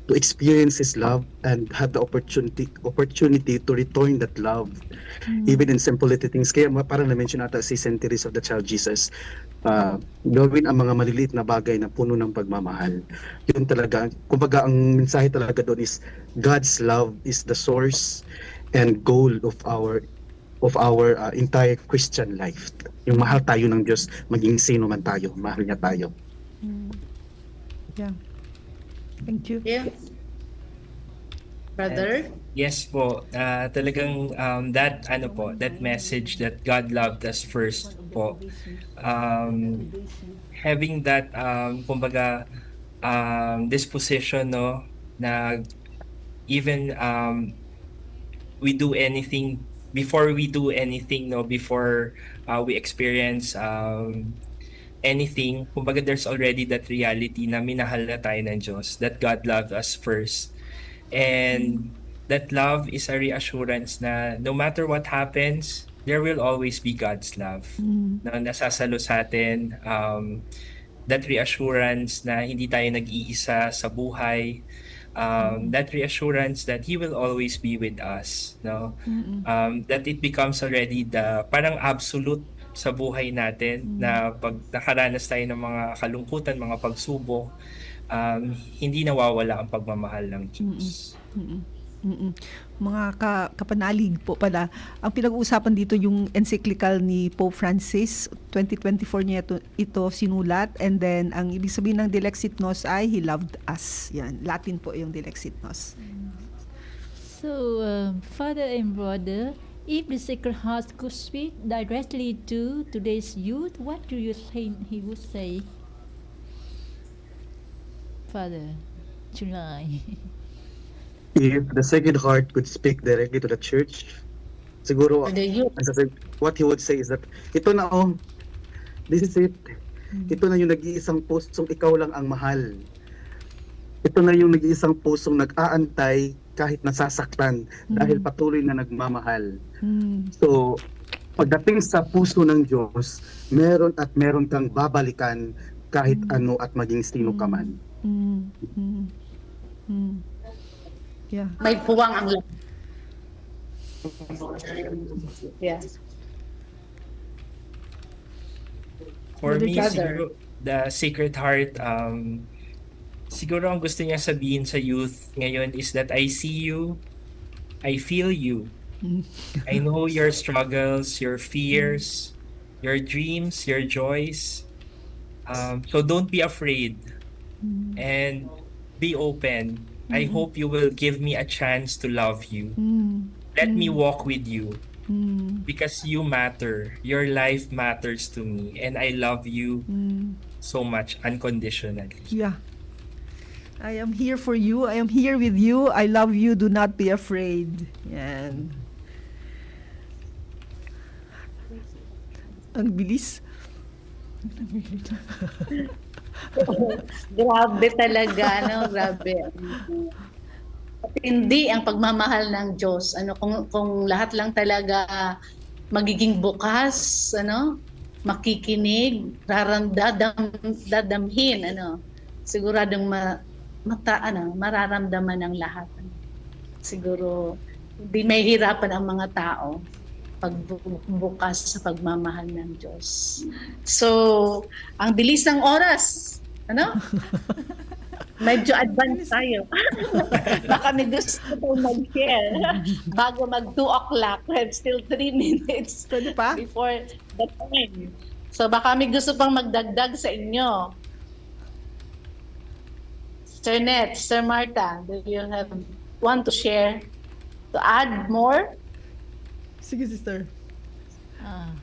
to experience His love and have the opportunity opportunity to return that love, even in simple little things. Kaya ma- parang na-mention ata si Saint Teresa of the Child Jesus, ah, gawin ang mga maliliit na bagay na puno ng pagmamahal. Yun talaga. Kumbaga, ang mensahe talaga doon is God's love is the source and goal of our of our ah, entire Christian life. Yung mahal tayo ng Diyos, maging sino man tayo, mahal niya tayo. Mm. Yeah. Thank you. Yeah. Brother? Yes po, ah, talagang, um, that, ano po, that message that God loved us first po. Um, having that, um, kumbaga, um, disposition, no, na even, um, we do anything, before we do anything, no, before, uh, we experience, um, anything, kumbaga there's already that reality na minahal na tayo ng Diyos, that God loved us first. And that love is a reassurance na no matter what happens, there will always be God's love Mm. na nasasalo sa atin. Um, that reassurance na hindi tayo nag-iisa sa buhay. Um, that reassurance that He will always be with us. No? Mm-mm. Um, that it becomes already the parang absolute sa buhay natin Mm. na pag nakaranas tayo ng mga kalungkutan, mga pagsubok, um, hindi nawawala ang pagmamahal ng Diyos. Mm-mm. Mm-mm. Mga ka- kapanalig po pala. Ang pinag-uusapan dito yung encyclical ni Pope Francis, twenty twenty-four niya ito, ito sinulat. And then, ang ibig sabihin ng Dilexit Nos ay He loved us. Yan, Latin po yung Dilexit Nos. So, um, Father and brother, if the Sacred Heart could speak directly to today's youth, what do you think he would say? Father, July. If the Sacred Heart could speak directly to the church, siguro For the youth. ang sasab- what he would say is that, "Ito na, oh, this is it. Ito na yung nag-iisang pusong ikaw lang ang mahal. Ito na yung nag-iisang pusong nag-aantay kahit nasasaktan dahil Mm. patuloy na nagmamahal." Mm. So, pagdating sa puso ng Diyos, meron at meron kang babalikan kahit Mm. ano at maging sino ka man. Mm. Mm. Mm. Yeah. May puwang ang love. Yeah. For Brother me, Jazz. Siguro, the Sacred Heart, um, siguro ang gusto niya sabihin sa youth ngayon is that I see you, I feel you. Mm. I know your struggles, your fears, your dreams, your joys. Um, so don't be afraid Mm. and be open. I Mm. hope you will give me a chance to love you. Mm. Let me Mm. walk with you Mm. because you matter. Your life matters to me and I love you Mm. so much unconditionally. Yeah. I am here for you. I am here with you. I love you. Do not be afraid. Yan. Ang bilis. Grabe talaga, no? Grabe. Hindi ang pagmamahal ng Diyos. Ano, kung, kung lahat lang talaga magiging bukas, ano, makikinig, raram, dadam, dadamhin, ano, siguradong ma, mata, ano, mararamdaman ng lahat. Siguro, hindi mahihirapan ang mga tao pag bu- bukas sa pagmamahal ng Diyos. So, ang bilis ng oras, ano? Medyo advance tayo. Baka may gusto pong mag-share bago mag two o'clock. We have still three minutes Pwede pa? before the time. So, baka may gusto pang magdagdag sa inyo. Sir Net, Sir Martha, do you have want to share, to add more? Sige, sister. Ah.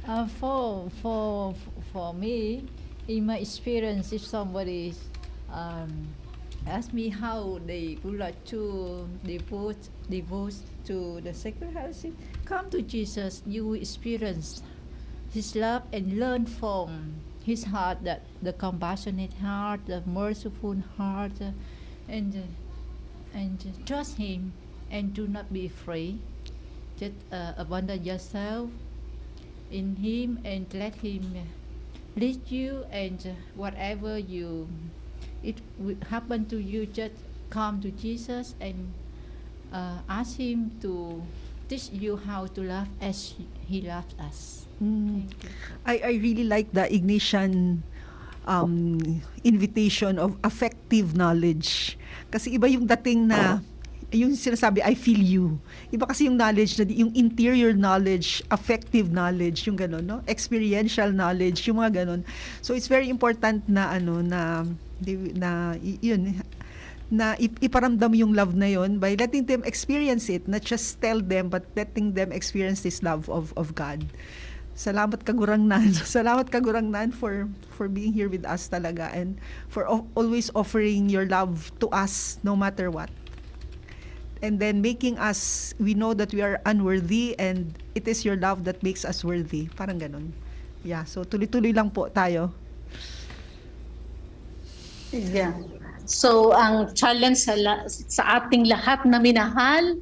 Uh, for for for me, in my experience, if somebody um, ask me how they would like to devote devote to the sacred heart, I say, come to Jesus. You will experience His love and learn from His heart, that the compassionate heart, the merciful heart, uh, and uh, and trust Him and do not be afraid. Just uh, abandon yourself in Him and let Him lead you, and uh, whatever you it will happen to you, just come to Jesus and uh, ask Him to teach you how to love as He loved us. Mm. Thank you. I, I really like the Ignatian um, invitation of affective knowledge. Kasi iba yung dating na, yung sinasabi, "I feel you." Iba kasi yung knowledge na, yung interior knowledge, affective knowledge, yung gano'n, no? Experiential knowledge, yung mga gano'n. So, it's very important na, ano, na, di- na, y- yun, na ip- iparamdam yung love na yon by letting them experience it, not just tell them, but letting them experience this love of, of God. Salamat, Kagurangnan. Salamat, Kagurangnan, for for being here with us talaga, and for o- always offering your love to us no matter what. And then making us, we know that we are unworthy, and it is your love that makes us worthy. Parang ganun. Yeah, so tuloy-tuloy lang po tayo. Yeah. So, ang challenge sa, la- sa ating lahat na minahal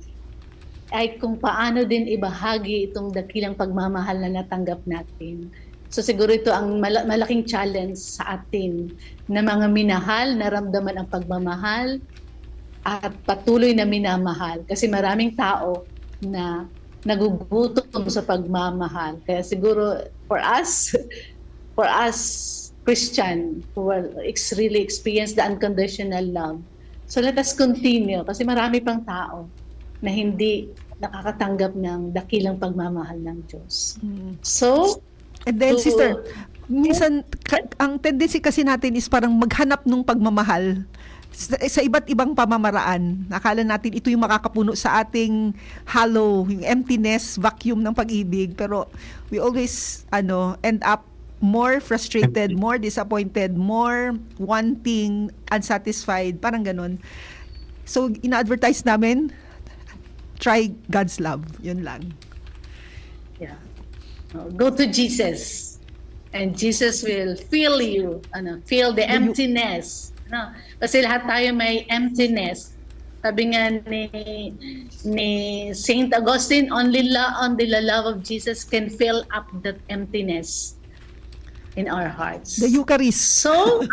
ay kung paano din ibahagi itong dakilang pagmamahal na natanggap natin. So, siguro ito ang mala- malaking challenge sa atin na mga minahal, naramdaman ang pagmamahal at patuloy na minamahal. Kasi maraming tao na nagugutom sa pagmamahal. Kaya siguro for us, for us Christian who are ex- really experience the unconditional love, so let us continue kasi marami pang tao na hindi nakakatanggap ng dakilang pagmamahal ng Diyos. Mm. So, And then, Oo. Sister, minsan ka- ang tendency kasi natin is parang maghanap ng pagmamahal sa, sa iba't ibang pamamaraan. Akala natin ito yung makakapuno sa ating hollow, yung emptiness, vacuum ng pag-ibig. Pero we always ano end up more frustrated, Empty. More disappointed, more wanting, unsatisfied, parang ganun. So, ina-advertise namin, try God's love. Yun lang. Yeah. Oh, go to Jesus. And Jesus will fill you, ano, fill the Will you- emptiness. No? Kasi lahat tayo may emptiness. Sabi nga ni ni Saint Augustine, only la only the love of Jesus can fill up that emptiness in our hearts. The Eucharist. So,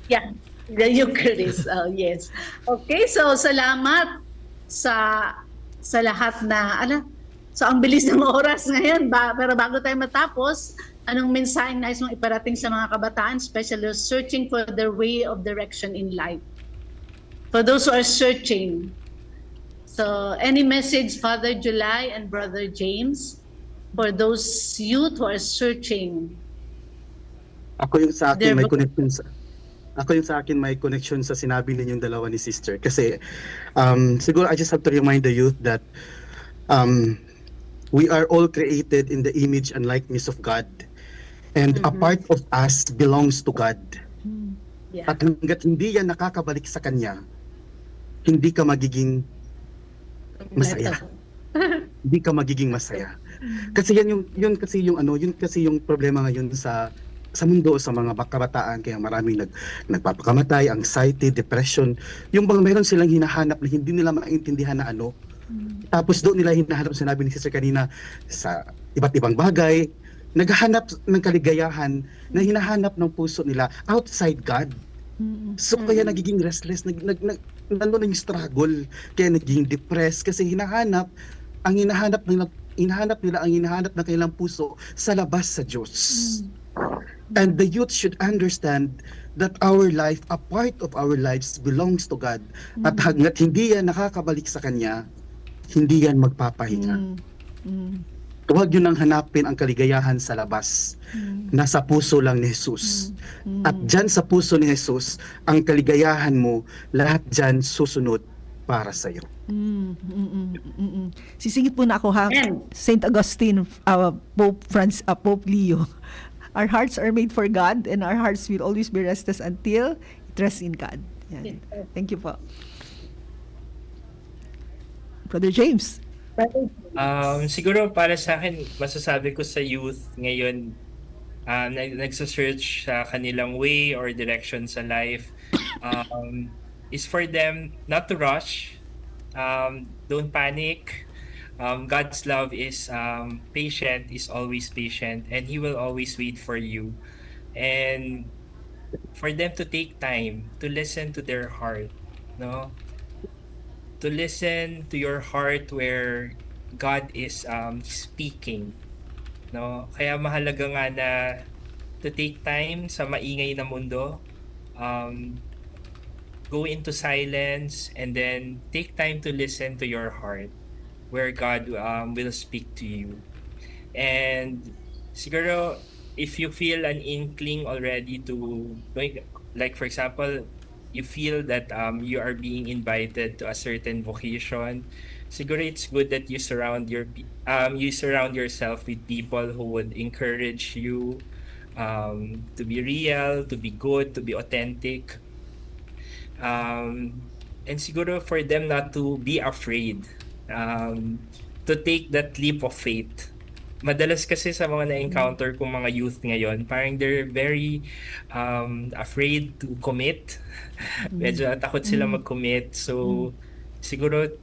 yeah, the Eucharist. Oh, yes. Okay, so salamat sa sa lahat na, ano, so ang bilis ng oras ngayon, ba, pero bago tayo matapos, anong mensaheng nais mong iparating sa mga kabataan, especially searching for their way of direction in life? For those who are searching, so any message, Father July and Brother James, for those youth who are searching? Ako yung sa akin, There may were- connection sa Ako yung sa akin, may connection sa sinabi ninyong dalawa ni sister. Kasi um, siguro I just have to remind the youth that um, We are all created in the image and likeness of God. And a Mhm. part of us belongs to God. Yeah. At hanggat hindi yan nakakabalik sa Kanya, hindi ka magiging masaya. Hindi ka magiging masaya. Kasi yan yung, yun kasi yung ano, yun kasi yung problema ngayon sa sa mundo, sa mga bak- kabataan, kaya maraming nag, nagpapakamatay, anxiety, depression. Yung bang meron silang hinahanap na hindi nila maintindihan na ano. Tapos doon nila hinahanap, sinabi ni Sister kanina, sa iba't ibang bagay, naghahanap ng kaligayahan na hinahanap ng puso nila outside God. Mm. So kaya Mm. nagiging restless, nag, nag, nag, nano na yung struggle, kaya nagiging depressed kasi hinahanap, ang hinahanap nila, hinahanap nila ang hinahanap ng kanilang puso sa labas sa Diyos. Mm. And the youth should understand that our life, a part of our lives belongs to God. At Mm. hanggat hindi yan nakakabalik sa Kanya, hindi yan magpapahinga. Mm. Mm. Huwag yun ang hanapin ang kaligayahan sa labas. Mm. Nasa puso lang ni Jesus. Mm. At dyan sa puso ni Jesus, ang kaligayahan mo, lahat dyan susunod para sa'yo. Mm, mm, mm, mm, mm. Sisingit muna ako ha. Amen. Saint Augustine, uh, Pope Franz, uh, Pope Leo. Our hearts are made for God and our hearts will always be restless until it rests in God. Yan. Thank you po. Brother James. Um, siguro para sa akin, masasabi ko sa youth ngayon, ah, na, nagsa-search sa kanilang way or direction sa life, um, is for them not to rush, um, don't panic. Um, God's love is, um, patient, is always patient, and He will always wait for you. And for them to take time to listen to their heart, no? To listen to your heart where God is, um, speaking, no? Kaya mahalaga nga na to take time sa maingay na mundo, um, go into silence, and then take time to listen to your heart where God, um, will speak to you. And siguro, if you feel an inkling already to, like, like, for example, you feel that, um, you are being invited to a certain vocation, siguro it's good that you surround your pe- um, you surround yourself with people who would encourage you, um, to be real, to be good, to be authentic. Um, and siguro for them not to be afraid, um, to take that leap of faith. Madalas kasi sa mga na-encounter kong mga youth ngayon, parang they're very, um, afraid to commit. Medyo takot sila Mm. mag-commit. So, siguro,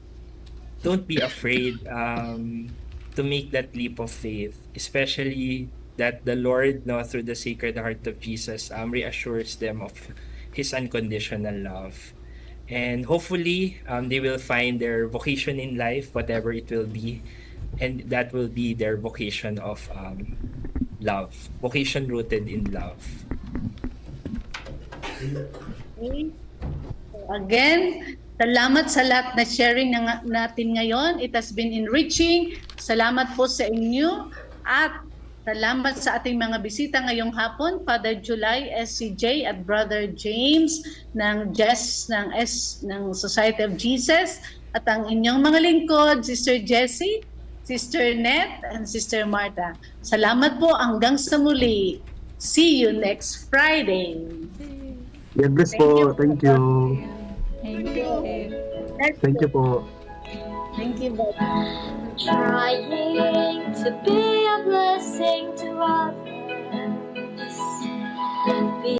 don't be afraid, um, to make that leap of faith, especially that the Lord, no, through the Sacred Heart of Jesus, um, reassures them of His unconditional love. And hopefully, um, they will find their vocation in life, whatever it will be, and that will be their vocation of, um, love, vocation rooted in love. Okay. So again, salamat sa lahat na sharing na nga- natin ngayon. It has been enriching. Salamat po sa inyo. At salamat sa ating mga bisita ngayong hapon, Father July, S C J, at Brother James ng Jess ng S ng Society of Jesus, at ang inyong mga lingkod, Sister Jessie, Sister Net, and Sister Martha. Salamat po. Hanggang sa muli. See you next Friday. God bless Thank you po. Thank you. Thank you. Thank you po. Thank you, Brother. Trying to be a blessing to others.